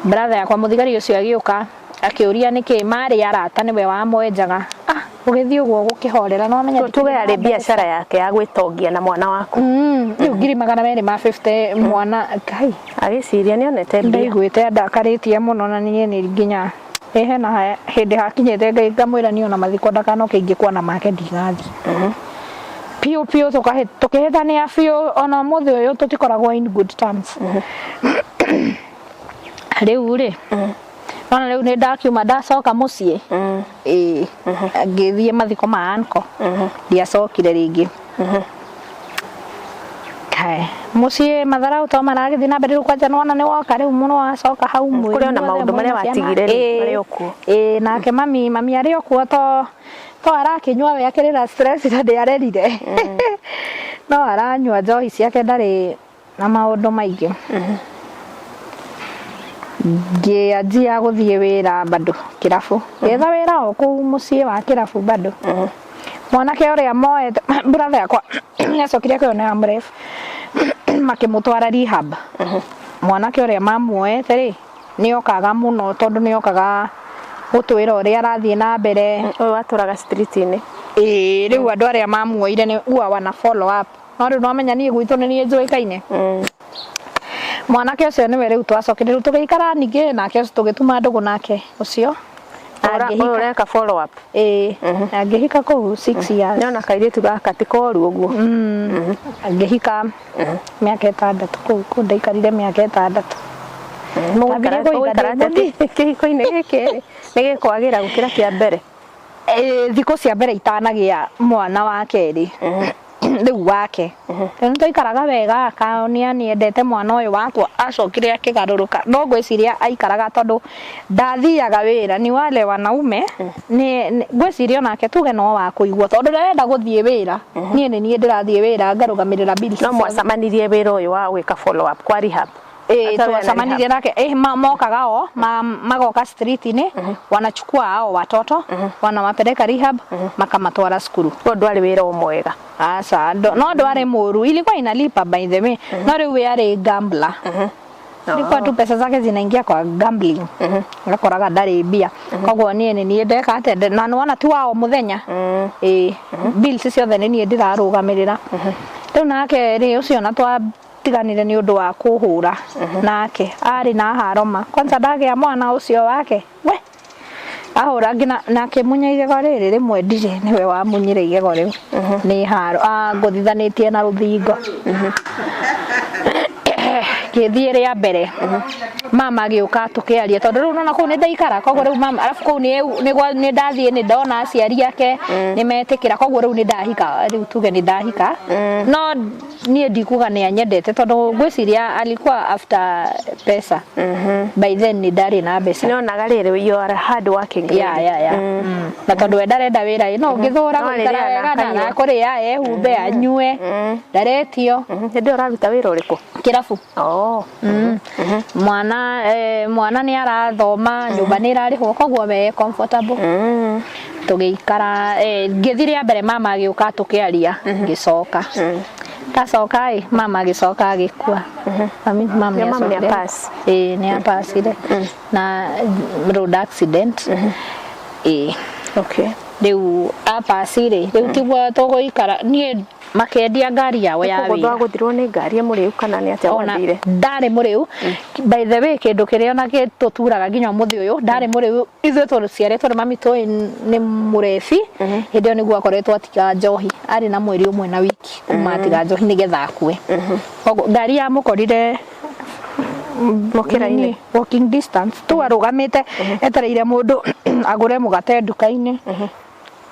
brother yakwa mũthigari ũcio agĩũka, akĩũria nĩkĩ marĩ arata, nĩwe wamwenjaga. Ah, gũgĩthiĩ ũguo gũkĩhorera, no amenya. Tuge yarĩ biacara yake ya gwĩtongia na mwana waku. Rĩu 250,000 mwana, Ngai. Agĩciria nĩ onete mbia. Ndaiguĩte ndakarĩtie mũno, na niĩ nĩ nginya ĩ hena hĩndĩ hakinyĩte Ngai ngamwĩra niĩ ona mathiko ndakanoke, ingĩkua na make ndigathiĩ biũ biũ. Tũkĩhĩtania biũ, ona ũmũthĩ ũyũ tũtikoragwo in good terms. Rĩu rĩ, Nona rĩu nĩ ndakiuma ndacoka mũciĩ. Ĩĩ, ngĩthiĩ mathiko ma anko, ndiacokire rĩngĩ. Kaĩ mũciĩ matharau to maragĩthiĩ na mbere rĩu, kwanja nĩwona nĩ woka rĩu mũno wacoka hau mwĩ Kũrĩ ona inyuothe maũndũ marĩa mwĩna ciana. watigire rĩ, Ĩĩ. marĩ o kuo. Ĩĩ, nake mami arĩ o kuo, to arakĩnyua we akĩrĩ na stress na nĩ arerire, no aranyua njohi ciake, ndarĩ na maũndũ maingĩ. Ngĩanjia gũthiĩ wĩra bado kĩrabu, ngĩetha wĩra o kũu mũciĩ wa kĩrabu bado. Mwanake ũrĩa moete brother yakwa nĩacokire akĩona AMREF, makĩmũtwara rehab. Mwanake ũrĩa mamuoete rĩ, nĩokaga mũno, tondũ nĩokaga gũtwĩra ũrĩa arathiĩ na mbere. Ũyũ watũraga street-inĩ? Ĩĩ, rĩu andũ arĩa mamuoire nĩ huwa wana follow up, no rĩu nomenya niĩ gwitũ nĩ niĩ njũĩkaine. Mwanake ũcio nĩwe rĩu twacokire rĩu tũgĩikara ningĩ nake ũcio, tũgĩtuma ndũgũ nake ũcio na Ũyũ ngĩhika. Ũreka follow up? Ĩĩ, na ngĩhika kũu 6 years. Nĩona kairĩtu gaka ti koru ũguo. Ngĩhika mĩaka 6 kũu ndaikarire mĩaka 6. Mũgũikara Ndambire kũhika mũgũikara ndĩ atĩa kĩhiko-inĩ gĩkĩ rĩ? Nĩ gĩkwagĩra gũkĩra kĩa mbere? Ĩĩ, thikũ cia mbere itanagĩa mwana wa kerĩ rĩu wake, rĩu nĩtwaikaraga wega, akaonia nĩendete mwana ũyũ wakwa. Acokire akĩgarũrũka, no ngwĩciria aikaraga tondũ ndathiaga wĩra. Ni wale wanaume nĩ ngwĩciria onake tuge no wa kũigua, tondũ ndarenda gũthiĩ wĩra, niĩ nĩ niĩ ndĩrathiĩ wĩra ngarũgamĩrĩra bills No ciothe. Mwacemanirie wĩra ũyũ wa gwĩka follow up kwa rehab? Ĩĩ. Hata wĩra na Twacemanirie nake mokaga o magoka street-inĩ, wanachukua hao watoto, wanawapeleka rehab, makamatwara cukuru. Ũyũ ndwarĩ wĩra o mwega? Aca, no ndwarĩ mũru, ilikuwa inalipa by the way, no rĩu we arĩ gambler. Ilikuwa tu pesa zake zinaingia kwa gambling, gakoraga ndarĩ mbia. Koguo niĩ nĩ niĩ ndeka atĩa, na nĩwona ti wa o mũthenya. Ĩĩ, bills ciothe nĩ niĩ ndĩrarũgamĩrĩra rĩu. Nake rĩ, ũcio na twatiganire nĩ ũndũ wa kũhũra nake, arĩ na haroma. Kwanza ndagĩa mwana ũcio wake, we ahũra nginya na akĩmunya igego rĩrĩ rĩmwe. Ndirĩ nĩwe wamunyire igego rĩu, nĩ haro ngũthithanĩtie na rũthingo. Ngĩthiĩ rĩa mbere, mama agĩũka tũkĩaria, tondũ rĩu nona kũu nĩ ndaikara. Koguo rĩu mama, arabu kũu nĩ ndathiĩ, nĩ ndona aciari ake, nĩ metĩkĩra. Koguo rĩu nĩ ndahika, rĩu tuge nĩ ndahika, no niĩ ndikuga nĩ anyendete, tondũ ngwĩciria alikuwa after pesa. By then nĩ ndarĩ na mbeca. Nĩonaga rĩrĩ, you are a hard working lady. Ya. Na tondũ we ndarenda wĩra ĩ, no ũngĩthũra No gũikara arĩrĩaga wega na akanyua. arakũrĩa, ehumbe, anyue, ndaretio. Hĩndĩ ĩyo ũraruta wĩra ũrĩkũ? Kĩrabu. Oh. Mwana nĩ arathoma, nyũmba nĩ ĩrarĩhwo, koguo we comfortable. Tũgĩikara, ngĩthiĩ rĩa mbere, mama agĩũka tũkĩaria, ngĩcoka. Ndacoka ĩ, mama agĩcoka agĩkua. Mami Yo, mami nĩ nĩacokire. apass. Ĩĩ, nĩ apacire na road accident, ĩĩ. Rĩu apaci rĩ, rĩu tiguo tũgũikara, niĩ makendia ngari yao ya Koguo wĩra. ndwagũthirwo nĩ ngari mũrĩu kana nĩ atĩa Ona gwathire? Ndarĩ mũrĩu. By the way, kĩndũ kĩrĩa ona gĩtũturaga nginya ũmũthĩ ũyũ, ndarĩ mũrĩu. Ithuĩ tũciarĩtwo nĩ mami tũĩ nĩ mũrebi. Hĩndĩ ĩyo nĩguo akoretwo atiga njohi, arĩ na mweri ũmwe na wiki kuma atiga njohi nĩgetha akue. Koguo ngari yamũkorire Mũkĩra-inĩ. Nini, walking distance tu, arũgamĩte etereire mũndũ agũre mũgate nduka-inĩ.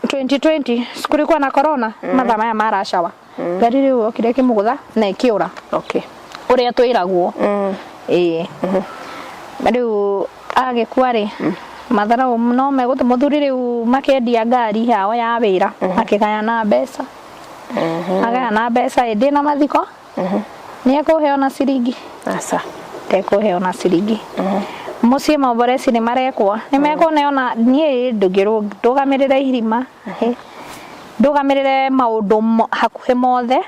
2020 kulikuwa na corona, mathaa maya maracawa, ngari rĩu okire ĩkĩmũgũtha na ĩkĩũra, ũrĩa twĩragwo. Ĩĩ, rĩu agĩkua rĩ, matharau no megũtũ mũthuri. Rĩu makendia ngari yao ya wĩra, makĩgayana mbeca. Agayana mbeca ĩ, ndĩna mathiko nĩ ekũhe ona ciringi? Aca. Ndekũhe ona ciringi. Mũciĩ maomboreci nĩ marekwo, nĩ mekũneona niĩ ndũgamĩrĩre irima, ndũgamĩrĩre maũndũ hakuhĩ mothe,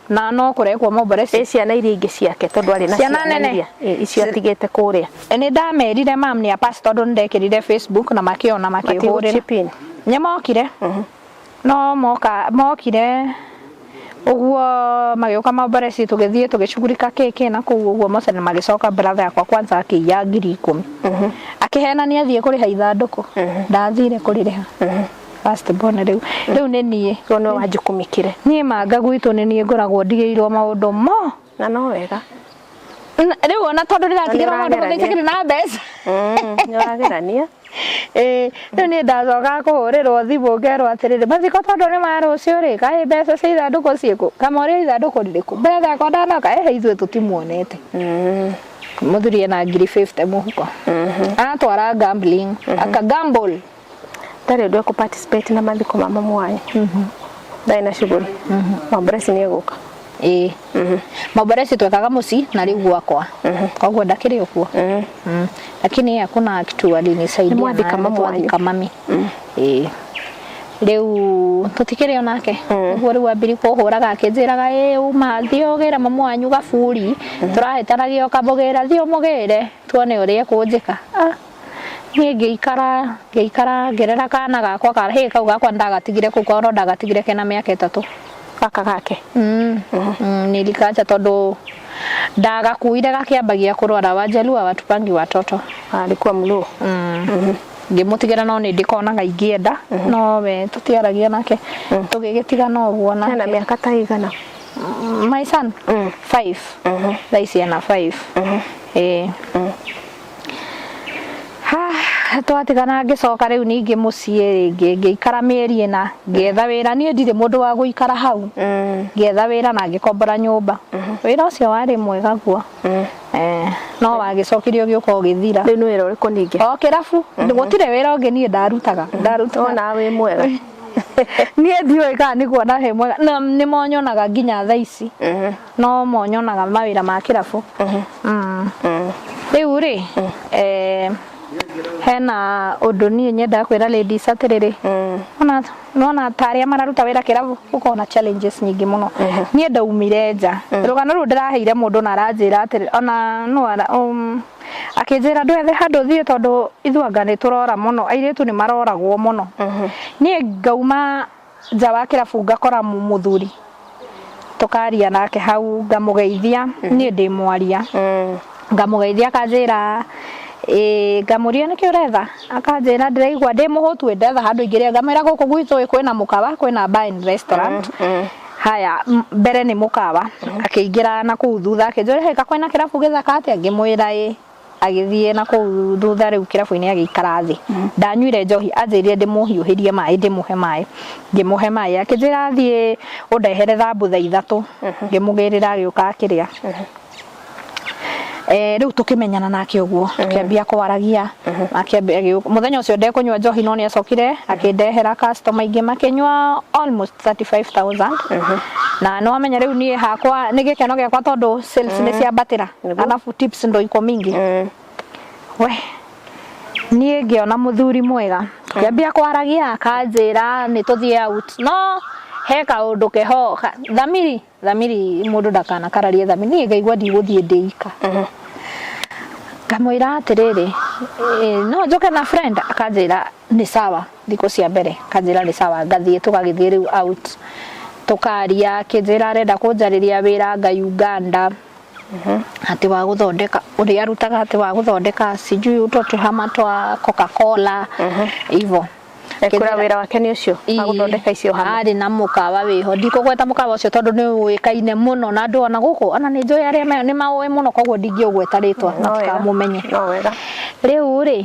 na no kũrekwo maomboreci. Ĩ ciana iria ingĩ ciake, tondũ arĩ na Ciana nene? Iria icio atigĩte kũrĩa? Nĩ ndamerire mam nĩ apass, tondũ nĩ ndekĩrire Facebook na makĩona, makĩhũrĩra. Matigũ-chip in? Nĩ mokire, no moka mokire ũguo, magĩũka maomboreci, tũgĩthiĩ tũgĩcugurika kĩ na kũu ũguo mose na magĩcoka. Brother yakwa kwanza akĩiya 10,000, akĩhenania athiĩ kũrĩha ithandũkũ, ndathire kũrĩrĩha. First born rĩu nĩ niĩ. Koguo nĩwe wanjukumĩkire? Niĩ manga gwitũ nĩ niĩ ngoragwo ndigĩirwo maũndũ mo. Na no wega. Rĩu ona tondũ ndĩratigĩrwo maũndũ Nĩ ũragerania. mothe, itakĩrĩ na mbeca. Nĩ ũragerania. Ĩĩ, rĩu niĩ ndacokaga kũhũrĩrwo thimũ ngerwo atĩrĩrĩ, mathiko tondũ nĩ ma rũciũ rĩ, kaĩ mbeca cia ithandũkũ ciĩkũ? Ngamoria ithandũkũ rĩrĩkũ? Brother yakwa ndanoka, ĩhĩ ithuĩ tũtimuonete. Mũthuri ena ngiri 50 mũhuko. Aratwara gambling, aka gamble. Ndarĩ ũndũ ekũ participate na mathiko ma mamu wanyu. Ndarĩ na shughuli. Mabresi nĩ egũka. Ĩĩ. Mabresi twekaga mũciĩ na rĩu gwakwa. Koguo ndakĩrĩ o kuo. Lakini hakuna kitu alinisaidia. Nĩ mwathika nayo, mamu wanyu? Nĩtwathika mami. Ĩĩ. Rĩu tũtikĩrĩ o nake. Ũguo rĩu ambiri kũhũraga akĩnjĩraga ĩ uma thiĩ ũgĩre mamu wanyu gaburi. Tũrahĩtanagia ũkamũgĩra thiĩ ũmũgĩre tuone ũrĩa ekũnjĩka. Ah. Niĩ ngĩikara ngĩikara ngĩrera kana gakwa ka hĩ kau gakwa ndagatigire kũu kwao no ndagatigire kena mĩaka 3. Gaka gake. Nilikacha tondũ ndagakuire gakĩambagia kũrwara Wajaluo hawatupangi watoto. Alikuwa Mluo. Ngĩmũtigĩra no nĩ ndĩkonaga ingĩenda no we tũtiaragia nake tũgĩgĩtigana ũguo Ena nake. mĩaka ta igana? My son 5. Thaa ici ena 5. Ĩĩ. Ha, twatigana ngĩcoka rĩu ningĩ mũciĩ rĩngĩ ngĩikara mĩeri 4 ngĩetha wĩra. Niĩ ndirĩ mũndũ wa gũikara hau. Ngĩetha wĩra na ngĩkombora nyũmba. Wĩra ũcio warĩ mwega guo. No wagĩcokire ũgĩũka ũgĩthira. Rĩu nĩ wĩra ũrĩkũ ningĩ? O kĩrabu. Gũtirĩ wĩra ũngĩ niĩ ndarutaga. Ndarutaga. Wonaga wĩ mwega. Niĩ ndiũĩ kana nĩ kuona he mwega. Na nĩ monyonaga nginya thaa ici. No monyonaga mawĩra ma kĩrabu. Rĩu rĩ, hena ũndũ niĩ nyendaga kwĩra ladies atĩrĩrĩ, nona ta arĩa mararuta wĩra kĩrabu gũkoragwo na challenges nyingĩ mũno. Niĩ ndaumire nja. Rũgano rũu ndĩraheire mũndũ na aranjĩra atĩrĩ, ona no akĩnjĩra ndwethe handũ thiĩ tondũ ithuĩ anga nĩ tũrora mũno, airĩtu nĩ maroragwo mũno. Niĩ ngauma nja wa kĩrabu ngakora mũthuri tũkaria nake hau ngamũgeithia, niĩ ndĩ mwaria. Ngamũgeithia akanjĩra ĩĩ, ngamũria nĩkĩ ũretha, akanjĩra ndĩraigua ndĩ mũhũtu ĩ ndetha handũ ingĩrĩa, ngamwĩra gũkũ gwitũ ĩ kwĩna mũkawa, kwĩna bar and restaurant. Haya, mbere nĩ mũkawa, akĩingĩra na kũu thutha akĩnjũria hĩ kwĩna kĩrabu gĩthaka atĩa, ngĩmwĩra ĩ, agĩthiĩ na kũu thutha rĩu kĩrabu-inĩ agĩikara thĩ. Ndanyuire njohi, anjĩrire ndĩmũhiũhĩrie maĩ ndĩmũhe maĩ, ngĩmũhe maĩ, akĩnjĩra thiĩ ũndehere thambutha 3, ngĩmũgĩrĩra agĩũka akĩrĩa. Rĩu tũkĩmenyana nake ũguo, tũkĩambia kwaragia, akĩambia agĩũka, mũthenya ũcio ndekũnyua njohi no nĩ acokire akĩndehera customer ingĩ makĩnyua almost 35,000. Na nĩ wamenya rĩu niĩ hakwa nĩ gĩkeno gĩakwa tondũ sales nĩ ciambatĩra, alafu tips ndo iko mingi. We niĩ ngĩona mũthuri mwega, tũkĩambia kwaragia akanjĩra nĩ tũthiĩ out, no he kaũndũ keho, thamiri thamiri mũndũ ndakanakararie thamiri, niĩ ngaigua ndigũthiĩ ndĩ ika. Ngamwĩra atĩrĩrĩ, no njũke na friend, akanjĩra nĩ sawa, thikũ cia mbere akanjĩra nĩ sawa, ngathiĩ tũgagĩthiĩ rĩu out, tũkaria, akĩnjĩra arenda kũnjarĩria wĩra anga Uganda, atĩ wa gũthondeka, ũrĩa arutaga atĩ wa gũthondeka sijui ũtũ tũhama twa Coca-Cola, hivo. Ekũra wĩra wake nĩ ũcio wa gũthondeka icio hama. Arĩ na mũkawa wĩho, ndikũgweta mũkawa ũcio tondũ nĩ ũĩkaine mũno na andũ ona gũkũ, ona nĩ njũĩ arĩa nĩ maũĩ mũno, koguo ndingĩũgweta rĩtwa matikamũmenye. No wega. Rĩu rĩ,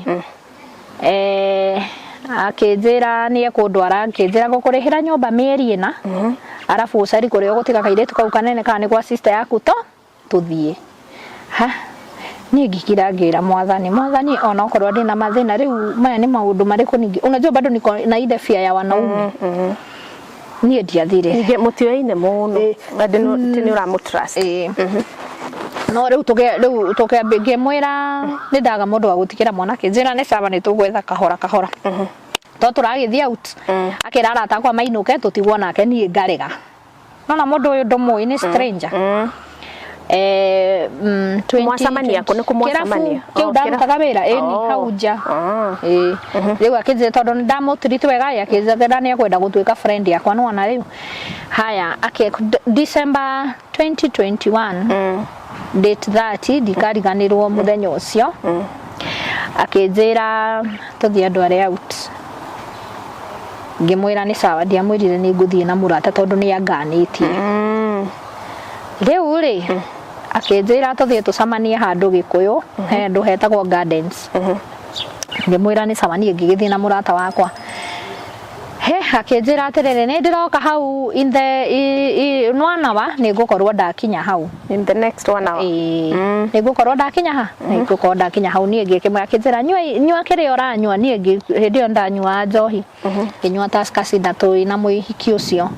akĩnjĩra nĩ ekũndwara, akĩnjĩra ngũkũrĩhĩra nyũmba mĩeri 4, arabu ũcari kũrĩa ũgũtiga kairĩtu kau kanene kana nĩ gwa sister yaku to tũthiĩ. Ha, niĩ ngĩkira ngĩra mwathani, mwathani onokorwo ndĩna mathĩna rĩu maya nĩ maũndũ marĩkũ ningĩ, unajua bado niko na ile fear ya wanaume. Niĩ ndiathire. Ningĩ mũtioaine mũno, atĩ nĩ ũramũ trust. No rĩu tũke rĩu tũke ngĩmwĩra nĩ ndaga mũndũ wa gũtigĩra mwanake, njĩra nĩ sawa nĩ tũgwetha kahora kahora. To tũragĩthiĩ out, akĩra arata akwa mainũke tũtigwo nake, niĩ ngarega. Nona mũndũ ũyũ ndũmũĩ nĩ stranger. Mwacemania kũ? Nĩ kũ mwacemania? Kĩrabu kĩu ndarutaga wĩra, ĩni hau nja. Ĩĩ. Rĩu akĩnjĩra tondũ nĩ ndamũtiriti wega ĩ, akĩnjĩra nĩ ekwenda gũtuĩka friend yakwa, nĩwona rĩu. Haya, December 2021, date 30, ndikariganĩrwo mũthenya ũcio. Akĩnjĩra tũthiĩ andũ arĩa out. Ngĩmwĩra nĩ sawa, ndiamwĩrire nĩ ngũthiĩ na mũrata tondũ nĩ anganĩtie. Rĩu rĩ, Akĩnjĩra tũthiĩ tũcemanie handũ Gĩkũyũ, he handũ hetagwo Gardens. Ngĩmwĩra nĩ sawa, niĩ ngĩgĩthiĩ na mũrata wakwa. He akĩnjĩra atĩrĩrĩ, nĩ ndĩroka hau in the in 1 hour nĩ ngũkorwo ndakinya hau. In the next 1 hour. Ĩĩ, nĩ ngũkorwo ndakinya ha, nĩ ngũkorwo ndakinya hau. Niĩ ngĩkĩmwĩra, akĩnjĩra nyua, nyua kĩrĩa ũranyua. Niĩ hĩndĩ ĩyo ndanyuaga njohi, ngĩnyua Tusker na tũĩ na mũhiki ũcio.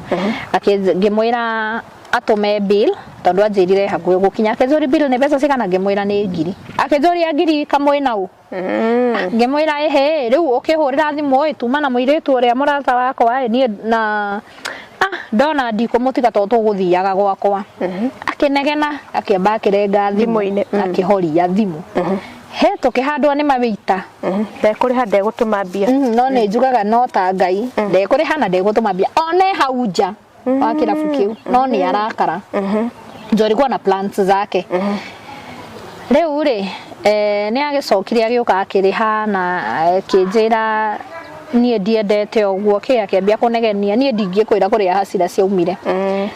Ngĩmwĩra atũme bill tondũ anjĩrire hakuhĩ gũkinya. Akĩnjũria bill nĩ mbeca cigana, ngĩmwĩra nĩ ngiri. Akĩnjũria ngiri kamwĩ nau. Ngĩmwĩra ĩhĩ, rĩu ũkĩhũrĩra thimũ ĩ, tuma na mũirĩtu ũrĩa mũrata wakwa ĩ, niĩ na ndona ndikũmũtiga tondũ tũgũthiaga gwakwa. Akĩnegena, akĩamba akĩrenga thimũ. Thimũ-inĩ. Akĩhoria thimũ. He tũkĩhandwo nĩ mawĩita. Ndekũrĩha, ndegũtũma mbia. No nĩ njugaga no ta Ngai ndekũrĩha na ndegũtũma mbia one hau nja wa kĩrabu kĩu, no nĩ arakara njo alikuwa na plans zake. Rĩu rĩ, nĩ agĩcokire agĩũka akĩrĩha na akĩnjĩra niĩ ndiendete ũguo kĩ, akĩambia kũnegenia. Niĩ ndingĩkwĩra kũrĩa hasira ciaumire.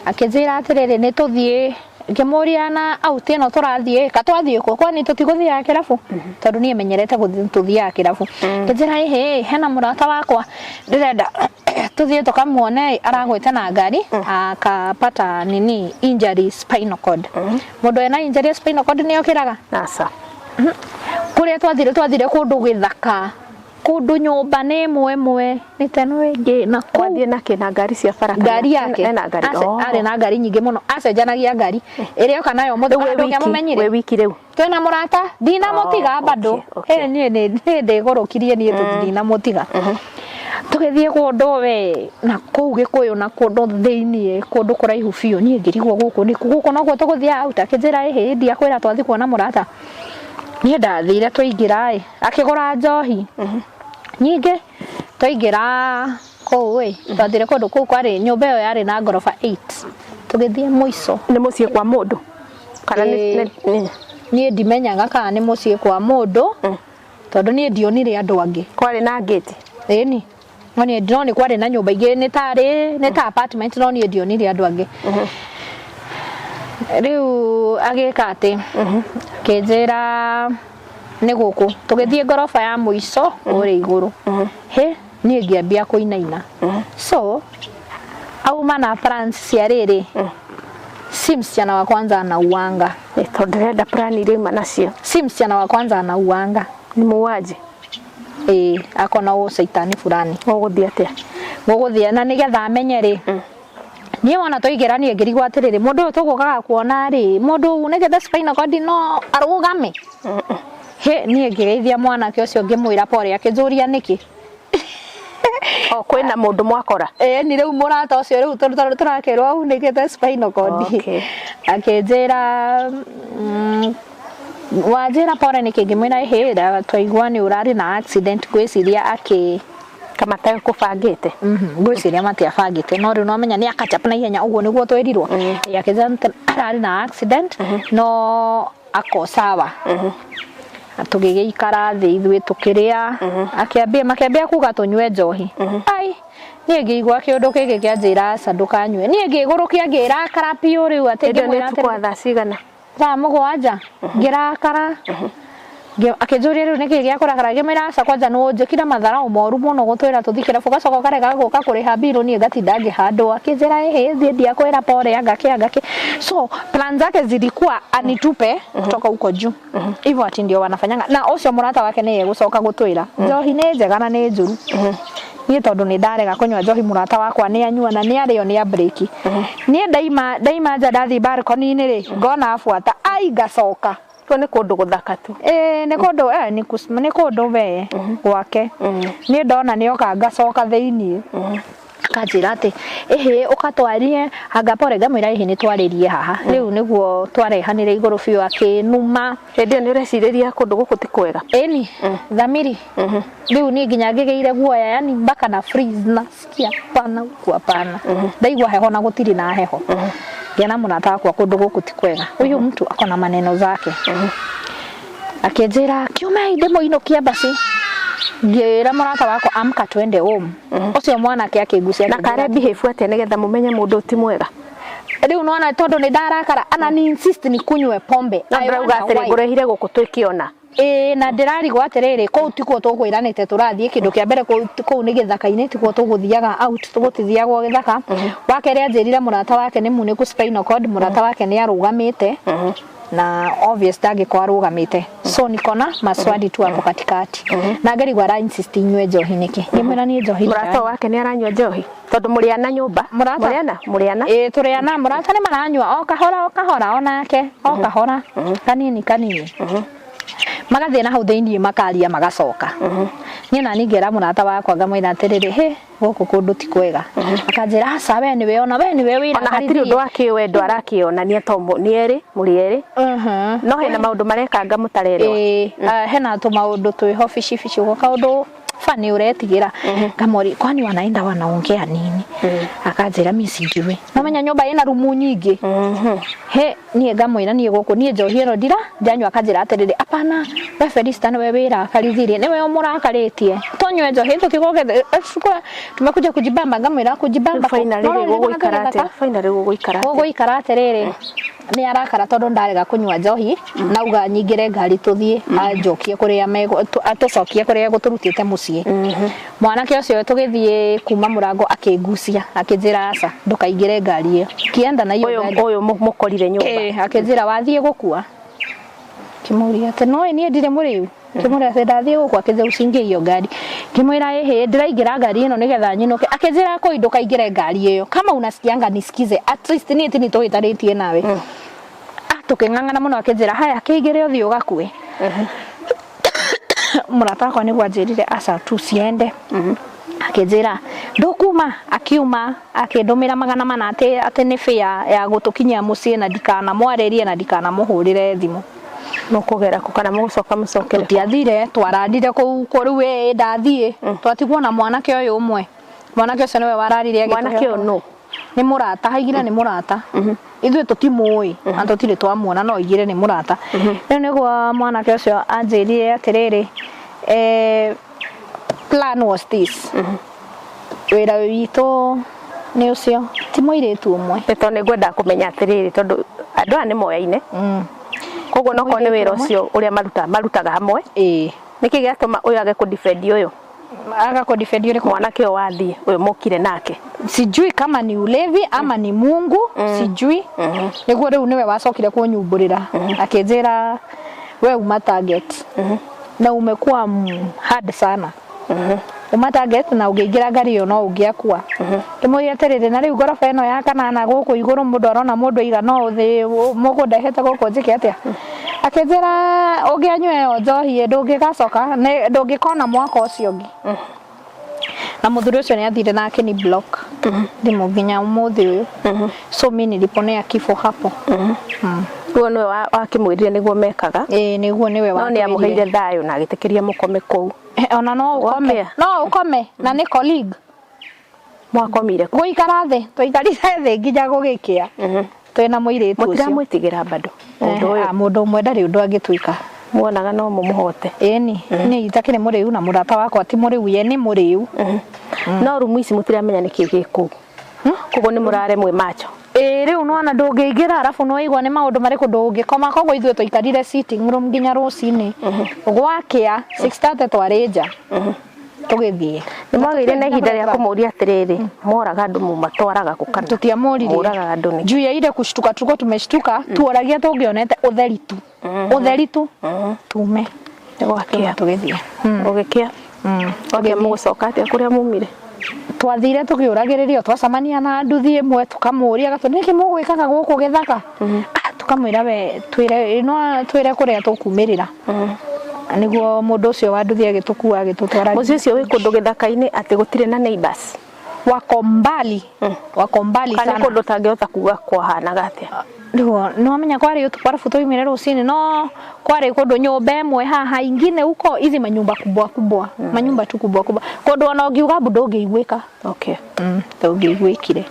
Akĩnjĩra atĩrĩrĩ, nĩ tũthiĩ. Ngĩmũria na out ĩno tũrathiĩ ka twathiĩ kũ, kwani tũtigũthiaga kĩrabu? Tondũ niĩ menyerete gũthiĩ tũthiaga kĩrabu. Ngĩnjĩra ĩhĩ, hena mũrata wakwa ndĩrenda tũthiĩ tũkamuone, aragwĩte na ngari akapata nini, injury spinal cord. Mũndũ ena injury ya spinal cord nĩ okĩraga? Aca. Kũrĩa twathire, twathire kũndũ gĩthaka, kũndũ nyũmba nĩ ĩmwe ĩmwe nĩ teno ĩngĩ na kũu. Wathiĩ na kĩ, na ngari cia bara kana- Ngari yake. Ena ngari? Arĩ na ngari nyingĩ mũno, acenjanagia ngari ĩrĩa oka nayo Rĩu wĩ wiki, ndũngĩamũmenyire. wĩ wiki rĩu? Twĩna mũrata, ndinamũtiga. Bado. Hey, niĩ nĩ ndĩgũrũkirie niĩ ndinamũtiga. Tũgĩthiĩ kũndũ we na kũu Gĩkũyũ na kũndũ thĩiniĩ, kũndũ kũraihu biũ. Niĩ ngĩrigwo gũkũ nĩkũ, gũkũ nokuo tũgũthiaga out? Akĩnjĩra ĩhĩ, ndiakwĩra twathiĩ kuona mũrata. Niĩ ndathire, twaingĩra ĩ, akĩgũra njohi nyingĩ. Twaingĩra kũu ĩ, twathire kũndũ kũu kwarĩ nyũmba ĩyo yarĩ na ngoroba 8, tũgĩthiĩ mũico. Nĩ mũciĩ kwa mũndũ kana nĩ Niĩ ndimenyaga kana nĩ mũciĩ kwa mũndũ tondũ niĩ ndionire andũ angĩ. Kwarĩ na ngĩti? Ĩni, no niĩ no nĩ kwarĩ na nyũmba ingĩ, nĩ tarĩ nĩ ta apartment, no niĩ ndionire andũ angĩ. Rĩu agĩka atĩ akĩnjĩra nĩ gũkũ, tũgĩthiĩ ngoroba ya mũico kũrĩa igũrũ. Hĩ, niĩ ngĩambia kũinaina. So auma na plans cia rĩrĩ, si msichana wa kwanza anauanga. Tondũ ndĩrenda plan iria uma nacio. Si msichana wa kwanza anauanga. Nĩ muuaji. Ĩĩ, akona ũcaitani fulani. Ũgũthiĩ atĩa? Gũgũthiĩ na nĩgetha amenye rĩ, niĩ wona twaingĩra niĩ ngĩrigwo atĩrĩrĩ, mũndũ ũyũ tũgũkaga kuona rĩ, mũndũ unĩkĩte spinal cord no arũgame? Hĩ, niĩ ngĩgeithia mwanake ũcio, ngĩmwĩra pole, akĩnjũria nĩkĩ. O kwĩna mũndũ mwakora? Ĩĩ, ni rĩu mũrata ũcio rĩu tũrakĩrwo aunĩkĩte spinal cord. Akĩnjĩra, wanjĩra pole nĩkĩ? Ngĩmwĩra ĩhĩ, twaigua nĩ ũrarĩ na accident, ngwĩciria akĩ Kamata kũbangĩte. Ngwĩciria matiabangĩte, no rĩu nomenya nĩ akachap na ihenya ũguo nĩguo twĩrirwo. Akĩnjĩra ararĩ na accident no ako sawa. Tũgĩgĩikara thĩ ithuĩ tũkĩrĩa, akĩambia makĩambia kuga tũnyue njohi. Ai, niĩ ngĩigua kĩũndũ gĩkĩ kĩanjĩra aca, ndũkanyue. Niĩ ngĩgũrũkia, ngĩrakara biũ rĩu atĩ Hĩndĩ ĩyo nĩ ngĩmwĩra ũtukũ wa thaa cigana? Thaa 7. Ngĩrakara. Akĩnjũria rĩu nĩkĩ gĩa kũrakara? Ngĩmwĩra aca, kwanja nĩ ũnjĩkire matharau moru mũno gũtwĩra tũthiĩ kĩrabu, ũgacoka ũkarega gũka kũrĩha mbirũ, niĩ ngatinda ngĩhandwo. Akĩnjĩra ĩhĩ, thiĩ ndiakwĩra pole, anga kĩ anga kĩ. So plan zake zilikuwa anitupe kutoka huko juu hivyo, ati ndio wanafanyanga na ũcio mũrata wake nĩye gũcoka gũtwĩra njohi nĩ njega na nĩ njũru. Niĩ tondũ nĩ ndarega kũnyua njohi, mũrata wakwa nĩ anyua na nĩ arĩo nĩ abreki. Niĩ ndaima nja, ndathiĩ balcony-inĩ rĩ, ngona abuata, ai, ngacoka. Kuo nĩ kũndũ gũthaka tu. Ĩĩ, nĩ kũndũ nĩ kũndũ we gwake. Niĩ ndona nĩ oka ngacoka thĩiniĩ. Akanjĩra atĩ ĩhĩ, ũkatwarie anga pole. Ngamwĩra ĩhĩ, nĩ twarĩrie haha rĩu nĩguo twarehanire igũrũ biũ, akĩnuma. Hĩndĩ ĩyo nĩ ũrecirĩria kũndũ gũkũ ti kwega? Ĩni, thamiri rĩu niĩ nginya ngĩgĩire guoya, yani mpaka na freeze, nasikia hapana, huku hapana. Ndaigua heho na gũtirĩ na heho. Ngĩona mũrata wakwa, kũndũ gũkũ ti kwega, huyu mtu ako na maneno zake. Akĩnjĩra kiumei ndĩmũinũkie basi. Ngĩra mũrata wakwa, amka twende home. Ũcio mwanake akĩngucia. Na akĩnjĩra kare behave atĩa nĩgetha mũmenye mũndũ ti mwega? Rĩu nona tondũ nĩ ndarakara anani insist ni kunywe pombe. No I ndĩrauga wonder atĩrĩ why. ngũrehire gũkũ twĩkĩona. Ĩĩ, na ndĩrarigwo atĩrĩrĩ, kũu tikuo tũkwĩranĩte tũrathiĩ. Kĩndũ kĩa mbere, kũu nĩ gĩthaka-inĩ, tikuo tũgũthiaga out, tũgũtithiagwo gĩthaka. Wa kerĩ, anjĩrire mũrata wake nĩ munĩku spinal cord, mũrata wake nĩ arũgamĩte na obvious ndangĩkorwo arũgamĩte, so niko na maswali tu hapo katikati na ngarigwo ara insist inyue njohi nĩkĩ. Ngĩmwĩra niĩ njohi Mũrata wake nĩ aranyua njohi tondũ mũrĩ ana nyũmba? Mũrata? Mũrĩ ana, mũrĩ ana. Ĩĩ, tũrĩ ana. Mũrata nĩ maranyua o kahora o kahora, onake o kahora kanini kanini, magathiĩ na hau thĩiniĩ makaria, magacoka. Niĩ nani ngera mũrata wakwa, ngamwĩra atĩrĩrĩ, hĩ, gũkũ kũndũ ti kwega. Akanjĩra, aca, we nĩwe ona we nĩwe Ona hatirĩ ũndũ wa kĩwendo arakĩonania to nĩ erĩ, mũrĩ erĩ, no hena maũndũ marekanga mũtarerewa. Ĩĩ, hena tũmaũndũ twĩho bici bici ũguo, kaũndũ fani ũretigĩra. Ngamũria, kwani wanaenda wanaongea nini? Akanjĩra, mi sijui, nomenya nyũmba ĩna rumu nyingĩ. He niĩ ngamwĩra, niĩ gũkũ niĩ njohi ĩno ndira ndanyua. Akanjĩra atĩrĩrĩ, apana, we Felista nĩwe wĩrakarithirie, nĩwe ũmũrakarĩtie, tũnyue njohi tũtigũke, tumekuja kujibamba. Ngamwĩra, kujibamba? Finally rĩ, gũgũikara atĩa? Finally gũgũikara atĩa? Gũgũikara atĩrĩrĩ, nĩ arakara tondũ ndarega kũnyua njohi, nauga nyingĩre ngari tũthiĩ, anjokie kũrĩa atũcokie kũrĩa egũtũrutĩte mũciĩ. Mwanake ũcio tũgĩthiĩ kuma mũrango akĩngucia, akĩnjĩra, aca, ndũkaingĩre ngari ĩyo, kienda na hiyo Ũyũ ngari. Ũyũ mũkorire nyũmba? Ĩĩ, akĩnjĩra, wathiĩ gũkua. Kĩmũria atĩ no niĩ ndirĩ mũrĩu. Kĩmũria atĩ ndathiĩ gũkua. Akĩnjĩra, usiingie hiyo ngari. Ngĩmwĩra, ĩhĩ, ndĩraingĩra ngari ĩno nĩgetha nyinũke. Akĩnjĩra, kũi ndũkaingĩre ngari ĩyo, kama unasikianga nisikize, at least niĩ ti nĩ tũhĩtanĩtie nawe. Ah, tũkĩng'ang'ana mũno. Akĩnjĩra, haya, kĩingĩre ũthiĩ ũgakue. Mũrata wakwa nĩguo anjĩrire, aca, tusiende. Akĩnjĩra, ndũkuma. Akiuma akĩndũmĩra 400 atĩ nĩ fare ya gũtũkinyia mũciĩ, na ndikanamwarĩrie na ndikanamũhũrĩre thimũ. Mũkũgera kũ kana mũgũcoka mũcokere? Tũtiathire, twararire kũu kũ rĩu. Ĩ ndathiĩ, twatigwo na mwanake ũyũ ũmwe. Mwanake ũcio nĩwe wararire agĩtũhe. Mwanake ũyũ nũ? Nĩ mũrata, haigire nĩ mũrata. Ithuĩ tũtimũĩ na tũtirĩ twamuona, no aigire nĩ mũrata. Rĩu nĩguo mwanake ũcio anjĩrire atĩrĩrĩ, plan was this, wĩra witũ nĩ ũcio, ti mũirĩtu ũmwe. Nĩ tondũ nĩ ngwendaga kũmenya atĩrĩrĩ, tondũ andũ aya nĩ moyaine, koguo nokorwo nĩ wĩra ũcio ũrĩa marutaga hamwe, nĩkĩ gĩatũma ũyũ age kũ-defend ũyũ? Aga kũ-defend ũrĩkũ? Mwanake ũyũ wathiĩ, ũyũ mokire nake. Sijui kama ni ulevi ama ni Mungu, sijui. Nĩguo rĩu nĩwe wacokire kũnyumbũrĩra, akĩnjĩra, we uma target na umekuwa hard sana, uma target na ũngĩingĩra ngari ĩyo no ũngĩakua. Ngĩmũria atĩrĩrĩ, na rĩu ngoroba ĩno ya kanana gũkũ igũrũ, mũndũ arona mũndũ aigana ũũ thĩ, mũkũndehete gũkũ njĩke atĩa? Akĩnjĩra, ũngĩanyua ĩyo njohi ndũngĩgacoka, ndũngĩkona mwaka ũcio ũngĩ. Na mũthuri ũcio nĩ athire na akĩni block thimũ nginya ũmũthĩ ũyũ, so mi niliponea kifo hapo. Ũguo nĩwe wakĩmwĩrire nĩguo mekaga? Ĩĩ, nĩguo, nĩwe No nĩ watwĩrire. Amũheire thayũ na agĩtĩkĩria mũkome kũu? Ona no ũkome. Gwakĩa? No ũkome na nĩ colleague. Mwakomire kũ? Gũikara thĩ, tũikarire thĩ nginya gũgĩkĩa twĩna mũirĩtu ũcio. Mũtiramwĩtigĩra bado mũndũ ũyũ? Ah, mũndũ ũmwe ndarĩ ũndũ angĩtuĩka. Muonaga no mũmũhote? Ĩni, niĩ itakĩrĩ mũrĩu na mũrata wakwa ti mũrĩu, ye nĩ mũrĩu. No rumu ici mũtiramenya nĩkĩ gĩ kũu, koguo nĩ mũrare mwĩ macho? Ĩĩ, rĩu nĩwona ndũngĩingĩra, arabu nĩwaigua nĩ maũndũ marĩkũ, ndũngĩkoma. Koguo ithuĩ twaikarire sitting room nginya rũcinĩ gwakĩa 6:30, twarĩ nja tũgĩthiĩ. Nĩ mwagĩire na ihinda rĩa kũmũria atĩrĩrĩ, moraga andũ mũmatwaraga kũ kana Tũtiamũririe. Mũragaga andũ nĩkĩ? Juu ya ile kushtuka, tulikuwa tumeshtuka, tuoragia tũngĩonete ũtheri tu, ũtheri tu, tume. Nĩ gwakĩa. Tũgĩthiĩ. Gũgĩkĩa, gwakĩa mũgũcoka atĩa kũrĩa mumire? Twathire tũkĩũragĩrĩrio, twacemania na nduthi ĩmwe, tũkamũria, gatũ nĩkĩ mũgwĩkaga gũkũ gĩthaka? Ah, tũkamwĩra, we twĩre, no twĩre kũrĩa tũkumĩrĩra. Nĩguo mũndũ ũcio wa nduthi agĩtũkua, agĩtũtwara. Mũciĩ ũcio wĩ kũndũ gĩthaka-inĩ atĩ gũtirĩ na neighbors? Wako mbali, wako mbali Kana sana. kũndũ ũtangĩhota kuga kwahanaga atĩa? Nĩguo nĩwamenya kwarĩ ũtukũ, arabu twaumire rũcinĩ, no kwarĩ kũndũ nyũmba ĩmwe haha, ingine huko, hizi manyumba kubwa kubwa, manyumba tu kubwa kubwa, kũndũ ona ũngiuga mbu ndũngĩiguĩka. Ndũngĩiguĩkire.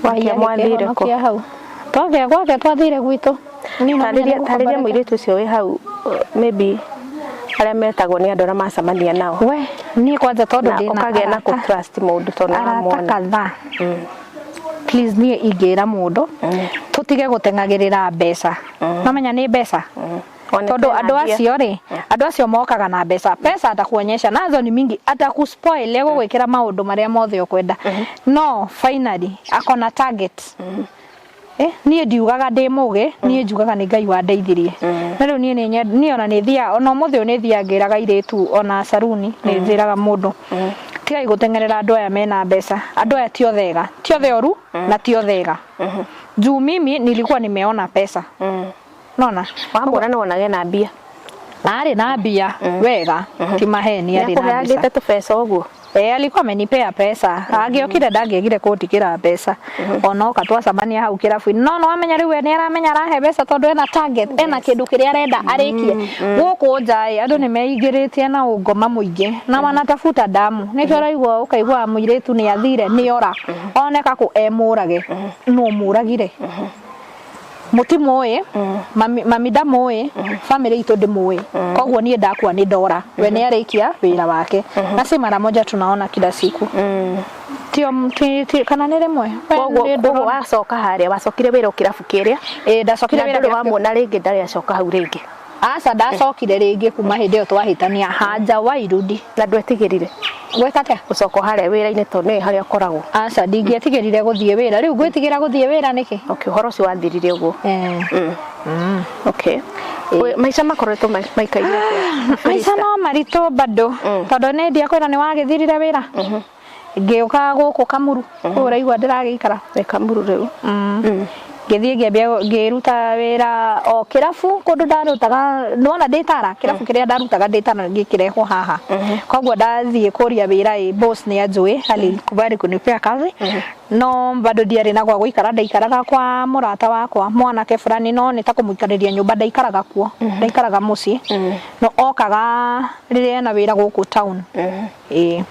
Gwakĩa mwathire kũ? Akĩhonokia hau. Twakĩa, gwakĩa twathire gwitũ. Niĩ Tarĩria, mamenya tarĩria gũkũ. Mũirĩtu ũcio wĩ hau, maybe arĩa metagwo nĩ andũ arĩa macemania nao. We niĩ kwanja tondũ Na ndĩna ũkagĩa na arata kũ trust mũndũ tondũ arata nĩũramwona. kadhaa. Please, niĩ ingĩra mũndũ tũtige gũteng'agĩrĩra mbeca. Mamenya nĩ mbeca, One tondũ tena andũ mbia. Acio rĩ, andũ acio mokaga na mbeca, pesa atakuonyesha nazo ni mingi, atakuspoil, egũgwĩkĩra maũndũ marĩa mothe ũkwenda, no finally akona target. Niĩ ndiugaga ndĩ mũgĩ, niĩ njugaga nĩ Ngai wandeithirie. Na rĩu niĩ niĩ ona nĩ thiaga, ona ũmũthĩ ũyũ nĩ thiaga ngĩraga airĩtu, ona saruni nĩ njĩraga mũndũ, tigai gũteng'erera andũ aya mena mbeca. Andũ aya ti othe ega, ti othe oru na ti othe ega. Juu mimi nilikuwa nimeona pesa, nona. Wamwona nĩ wonage na mbia. Arĩ na mbia wega, ti maheni, arĩ na mbeca. Nĩakũheangĩte tũbeca ũguo? Eh, alikuwa amenipea pesa. Angĩokire ndangĩagire kũndigĩra mbeca. Onoka twacemania hau kĩrabu-inĩ, no nĩwamenya rĩu we nĩaramenya arahe mbeca tondũ ena target, ena kĩndũ kĩrĩa arenda arĩkie gũkũ nja. Ĩ andũ nĩmeingĩrĩtie na ũngoma mũingĩ na wanatafuta damu, nĩkĩo ũraigua ũkaigua mũirĩtu nĩ athire, nĩ ora, oneka kũ emũrage. No mũragire mũtimũĩ, mami, mami ndamũĩ, family itũ ndĩmũĩ, koguo niĩ ndakua nĩ ndora, we nĩ arĩkia wĩra wake. Na si mara moja, tunaona kila siku. Tio ti, kana nĩ rĩmwe. We Koguo nĩ koguo ndũrona. Wacoka harĩa wacokire wĩra o kĩrabu kĩrĩa? Ĩ, ndacokire Na wĩra ndũrĩ kĩrabu. wamuona rĩngĩ? Ndarĩ acoka hau rĩngĩ? Aca, ndacokire rĩngĩ kuma hĩndĩ ĩyo twahĩtania, hajawahi rudi. Na ndwetigĩrire Gwĩka atĩa? Gũcoka harĩa wĩra-inĩ, tondũ nĩwe harĩa ũkoragwo. Aca, ndingĩetigĩrire gũthiĩ wĩra. Rĩu ngwĩtigĩra gũthiĩ wĩra nĩkĩ? Okay, ũhoro ũcio wathirire ũguo. Eh. Okay. Maica makoretwo maikaire atĩa? Maica no maritũ bado, tondũ nĩ ndiakwĩra nĩ wagĩthirire wĩra, ngĩũka gũkũ Kamuru kũu ũraigua ndĩragĩikara. Wĩ Kamuru rĩu? Ngĩthiĩ ngĩambia ngĩruta wĩra o kĩrabu kũndũ ndarutaga, nĩwona ndĩ tara kĩrabu kĩrĩa ndarutaga ndĩ tara gĩkĩrehwo haha. Koguo ndathiĩ kũria wĩra, ĩ boss nĩ anjũĩ, alikubali kunipea kazi, no bado ndiarĩ na gwa gũikara. Ndaikaraga kwa mũrata wakwa mwanake fulani, no nĩ ta kũmũikarĩria nyũmba ndaikaraga kuo, ndaikaraga mũciĩ, no okaga rĩrĩa ena wĩra gũkũ town, ĩĩ.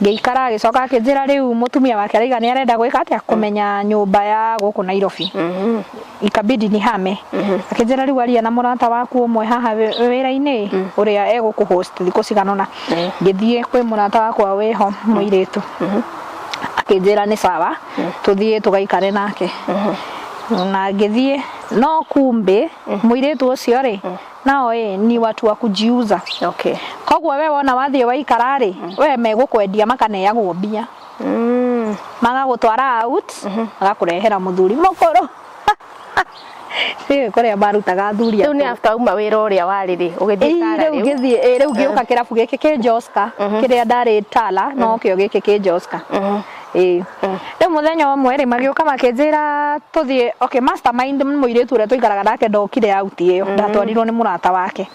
Ngĩikara, agĩcoka akĩnjĩra rĩu mũtumia wake araiga nĩ arenda gwĩka atĩa, kũmenya nyũmba ya gũkũ Nairobi. Ikabidi nihame. Akĩnjĩra rĩu aria na mũrata waku ũmwe haha wĩra-inĩ ũrĩa egũkũ host thikũ cigana ũna. Ngĩthiĩ kwĩ mũrata wakwa wĩho mũirĩtu, akĩnjĩra nĩ sawa, tũthiĩ tũgaikare nake, na ngĩthiĩ. No kumbe mũirĩtu ũcio rĩ, nao ĩ ni watu wa kujiuza. Koguo we wona wathiĩ waikara rĩ, we megũkwendia, makaneagwo mbia, magagũtwara out, magakũrehera mũthuri mũkũrũ. Ndiũĩ kũrĩa marutaga athuri Rĩu nĩ akũrũ. After uma wĩra ũrĩa warĩ rĩ, ũgĩthiĩ Ĩĩ, Tara? Rĩu Rĩu ngĩthiĩ, ĩĩ, rĩu ngĩũka kĩrabu gĩkĩ kĩ Joska, kĩrĩa ndarĩ Tala, no kĩo gĩkĩ kĩ Joska, ĩĩ. Rĩu mũthenya ũmwe rĩ, magĩũka makĩnjĩra tũthiĩ. Okay, mastermind mũirĩtu ũrĩa tũikaraga nake ndokire out ĩyo, ndatwarirwo nĩ mũrata wake.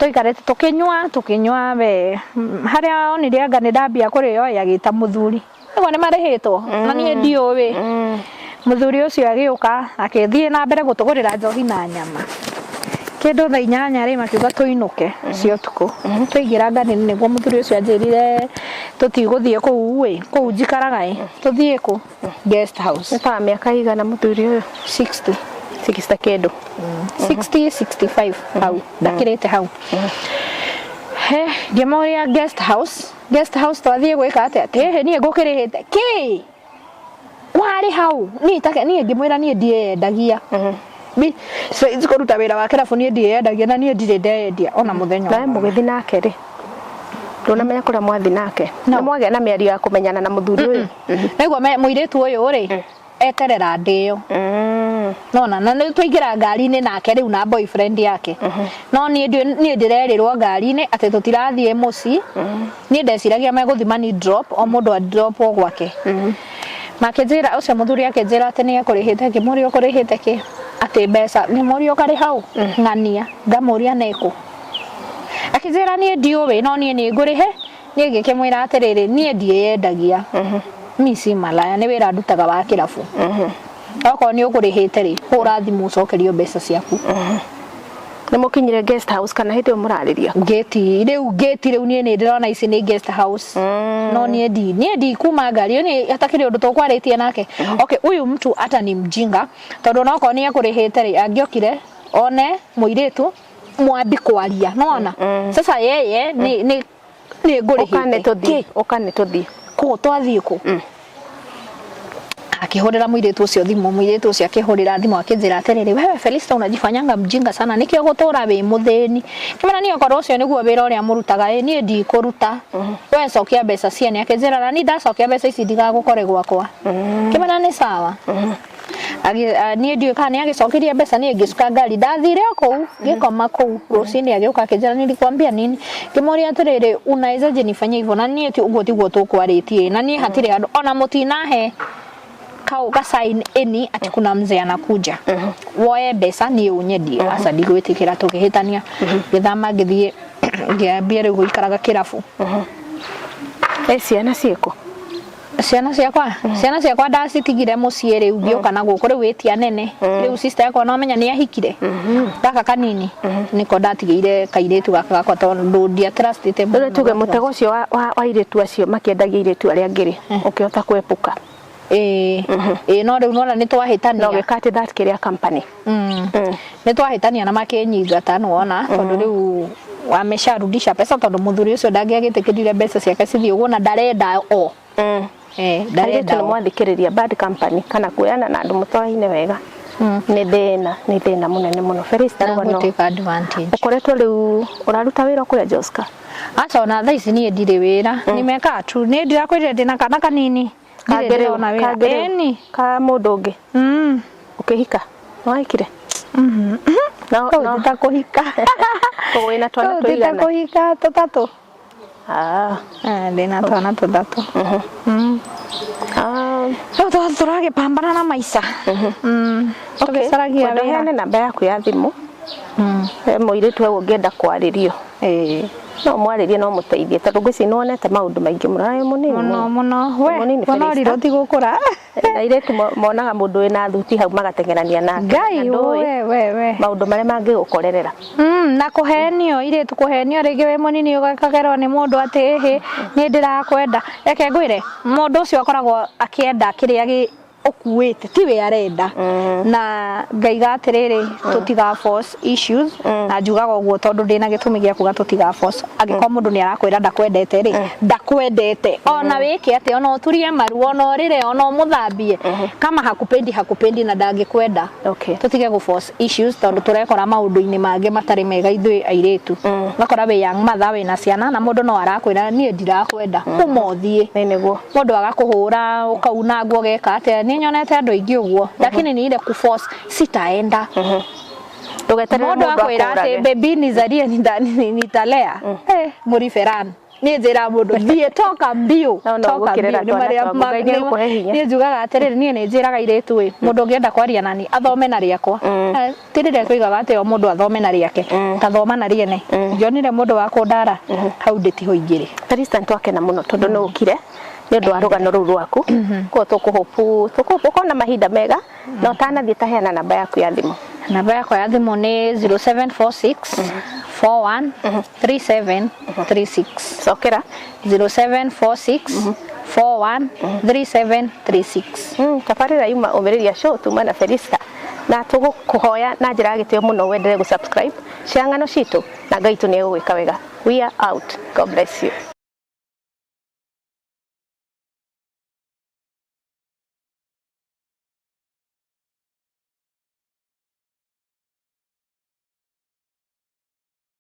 Tũikarĩte tũkĩnyua tũkĩnyua, we harĩa onire anga nĩ ndambia kũrĩo ĩ, agĩta mũthuri. Nĩguo nĩ marĩhĩtwo na niĩ ndiũĩ. Mũthuri ũcio agĩũka, akĩthiĩ na mbere gũtũgũrĩra njohi na nyama. Kĩndũ thaa 8 rĩ, makiuga tũinũke cia ũtukũ. Twaingĩra ngari-inĩ, nĩguo mũthuri ũcio anjĩrire tũtigũthiĩ kũu ĩ, kũu njikaraga ĩ, tũthiĩ kũ guest house. Nĩ ta mĩaka igana mũthuri ũyũ? 60. 60 kĩndũ? 60, 65 hau, ndakĩrĩte hau. He ngĩmoria, guest house, guest house twathiĩ gwĩka atĩa? Ĩhĩ, niĩ ngũkĩrĩhĩte kĩ warĩ hau niĩ take. Niĩ ngĩmwĩra niĩ ndiendagia. Besides kũruta wĩra wa kĩrabu, niĩ ndiendagia na niĩ ndirĩ ndeyendia ona mũthenya Nawe ũmwe. Mũgĩthi nake rĩ, ndũnamenya kũrĩa mwathi nake? No. Nĩ mwagĩa na mĩario ya kũmenyana na mũthuri ũyũ? Naigua mũirĩtu ũyũ rĩ, eterera ndĩo. Nona na nĩ twaingĩra ngari-inĩ nake rĩu na boyfriend yake, no niĩ niĩ ndĩrerĩrwo ngari-inĩ atĩ tũtirathiĩ mũciĩ. Niĩ ndeciragia megũthiĩ mani drop, o mũndũ a drop o gwake. Makĩnjĩra, ũcio mũthuri akĩnjĩra atĩ nĩ ekũrĩhĩte. Ngĩmũria, ũkũrĩhĩte kĩ? Atĩ mbeca. Ngĩmũria, ũkarĩ hau ng'ania? Ngamũria nĩkũ. Akĩnjĩra niĩ ndiũĩ, no niĩ nĩ ngũrĩhe. Niĩ ngĩkĩmwĩra atĩrĩrĩ, niĩ ndiĩyendagia, mi si malaya, nĩ wĩra ndutaga wa kĩrabu. Okorwo nĩ ũkũrĩhĩte rĩ, hũra thimũ ũcokerio mbeca ciaku. Nĩ mũkinyire guest house kana hĩndĩ ĩyo mũrarĩria? Ngĩti rĩu, ngĩti rĩu, niĩ nĩ ndĩrona ici nĩ guest house, no niĩ ndi kuma ngari ĩyo, niĩ hatakĩrĩ ũndũ tũkwarĩtie nake. Okay, huyu mtu hata ni mjinga, tondũ onokorwo nĩ ekũrĩhĩte rĩ, angĩokire one mũirĩtu mwambi kwaria nona. Sasa yeye nĩ Ũka nĩ ngũrĩhĩte tũthiĩ, ũka nĩ tũthiĩ. Kũ twathiĩ kũ? Akĩhũrĩra mũirĩtu ũcio thimũ, mũirĩtu ũcio akĩhũrĩra thimũ akĩnjĩra atĩrĩrĩ, "Wewe Felista, unajifanyanga mjinga sana, nĩkĩo gũtũra wĩ mũthĩni." Kĩmera niĩ okorwo ũcio nĩguo wĩra ũrĩa mũrutaga ĩ, niĩ ndikũruta, we cokia mbeca ciene. Akĩnjĩra, "Na niĩ ndacokia mbeca ici ndigagũkore gwakwa." Kĩmera nĩ sawa. Niĩ ndiũĩ kana nĩ agĩcokirie mbeca. Niĩ ngĩcuka ngari, ndathire o kũu, ngĩkoma kũu. Rũcinĩ agĩũka akĩnjĩra, "Nilikwambia nini?" Ngĩmũria atĩrĩrĩ, "Unawezaje nifanyie hivyo? Na niĩ ti ũguo tiguo tũkwarĩtie, na niĩ hatirĩ handũ ona mũtinahe kau ka sign any ati kuna mzee anakuja woe mbeca niĩ ũnyendie. Aca, ndigwĩtĩkĩra." Tũkĩhĩtania, ngĩthama, ngĩthiĩ, ngĩambia rĩu gũikaraga kĩrabu. Ĩ ciana ciĩkũ? Ciana ciakwa ndacitigire mũciĩ, rĩu ngĩũka na gũkũ. Rĩu wĩtia nene rĩu, sister yakwa no menya nĩ ahikire. Gaka kanini nĩko ndatigĩire kairĩtu gaka gakwa tondũ ndiatrustĩte Rĩu tuge mũtego ũcio wa airĩtu acio makĩendagia airĩtu arĩa angĩ rĩ, ũkĩhota kwepuka? Ĩĩ ĩĩ, no rĩu nona nĩ Na twahĩtania. Ũgĩka atĩ that kĩrĩa company? Nĩ twahĩtania na makĩnyingata, nĩwona, tondũ rĩu wamesharudisha pesa, tondũ mũthuri ũcio ndangĩagĩtĩkĩrire mbeca ciake cithiĩ ũguo na ndarenda o. Eh, Airĩtu ndarenda nĩ o. Mwathikĩrĩria, bad company kana kuoyana na andũ mũtoaine wega nĩ thĩna mũnene mũno. Felista, Na rũgano gũtake advantage. Ũkoretwo rĩu ũraruta wĩra kũrĩa Joska? Aca, ona thaa ici niĩ ndirĩ wĩra, nimeka tu. Niĩ ndirakwĩrire ndĩna kana kanini, ndirĩ Kangĩ rĩu, ndĩrona wĩra. kangĩ rĩu, Ĩni. Ka mũndũ ũngĩ? Ũkĩhika? Nĩwahikire? No Kũu no ti ta kũhika. Koguo wĩna twana Kũu ti ta tũigana? kũhika, tũtatũ. Ah. Eh, ndĩna twana tũtatũ. Ah. Rĩu tũragĩpambana na maica. Tũgĩcaragia Kwenda wĩra. ũheane namba yaku ya thimũ. He mũirĩtu hau ũngĩenda kwarĩrio, no mwarĩrie, no mũteithie, tondũ ngwĩciria nĩ wonete maũndũ maingĩ mũno na wĩ mũnini. Mũno mũno we. Mũnini. Wona Felista. ũrirũ ti gũkũra. Na airĩtu monaga mũndũ wĩna thuti hau magateng'erania nake. Ngai. Na ndũĩ We we we. maũndũ marĩa mangĩgũkorerera. Na kũhenio, irĩtu kũhenio, rĩngĩ wĩ mũnini ũgakagerwo nĩ mũndũ atĩ ĩhĩ, niĩ ndĩrakwenda. Reke ngwĩre, mũndũ ũcio akoragwo akĩenda kĩrĩa gĩ ũkuĩte, tiwe arenda. Na ngaiga atĩrĩrĩ, tũtiga force issues, na njugaga ũguo tondũ ndĩna gĩtũmi gĩa kuga tũtiga force. Angĩkorwo mũndũ nĩ arakwĩra ndakwendete rĩ, ndakwendete, ona wĩke atĩa, ona ũturie maru, ona ũrĩre, ona ũmũthambie, kama hakupendi, hakupendi na ndangĩkwenda. Tũtige gũ force issues, tondũ tũrekora maũndũ-inĩ mangĩ matarĩ mega ithuĩ airĩtu. Ũgakora wĩ young mother, wĩna ciana, na mũndũ no arakwĩra niĩ ndirakwenda, kuma ũthiĩ. Nĩ nĩguo. Mũndũ agakũhũra, ũkauna nguo, ũgeka atĩa. Nĩ nyonete andũ aingĩ ũguo, lakini ni ile kuforce, sitaenda. Ndũgeterere Mũndũ mũndũ akwĩra atĩ akũrage. "Baby, nizalie, nitalea," eh, mũriberan. Niĩ njĩra mũndũ, "Thiĩ, toka mbio." No, no, Toka gũkĩrĩra mbio. Nĩ twana marĩa twaku. Ngai nĩegũkũhe hinya. Niĩ njugaga atĩrĩrĩ, niĩ nĩ njĩraga airĩtu ĩ, mũndũ ũngĩenda kwaria nani athome na rĩakwa. Eh, ti rĩrĩa tũigaga atĩ o mũndũ athome na rĩake, tathoma na rĩene. Ngĩonire mũndũ wa kũndara hau, ndĩtiho ingĩrĩ. Felista, nĩ twakena mũno tondũ nĩ ũkire nĩ ũndũ wa rũgano rũu rwaku. Koguo tũkũhopu tũkũhopu ũkorwo na mahinda mega, na ũtanathiĩ taheana namba yaku ya thimũ. Namba yakwa ya thimũ nĩ 0746 41 37 36. Cokera. 0746 41 37 36. Tabarĩra yuma Ũmĩrĩria Show, tuma na Felista, na tũgũkũhoya na njĩra ya gĩtĩo mũno wendelee gũ subscribe, share ng'ano citũ, na Ngai tu nĩ egũgwĩka wega. We are out. God bless you.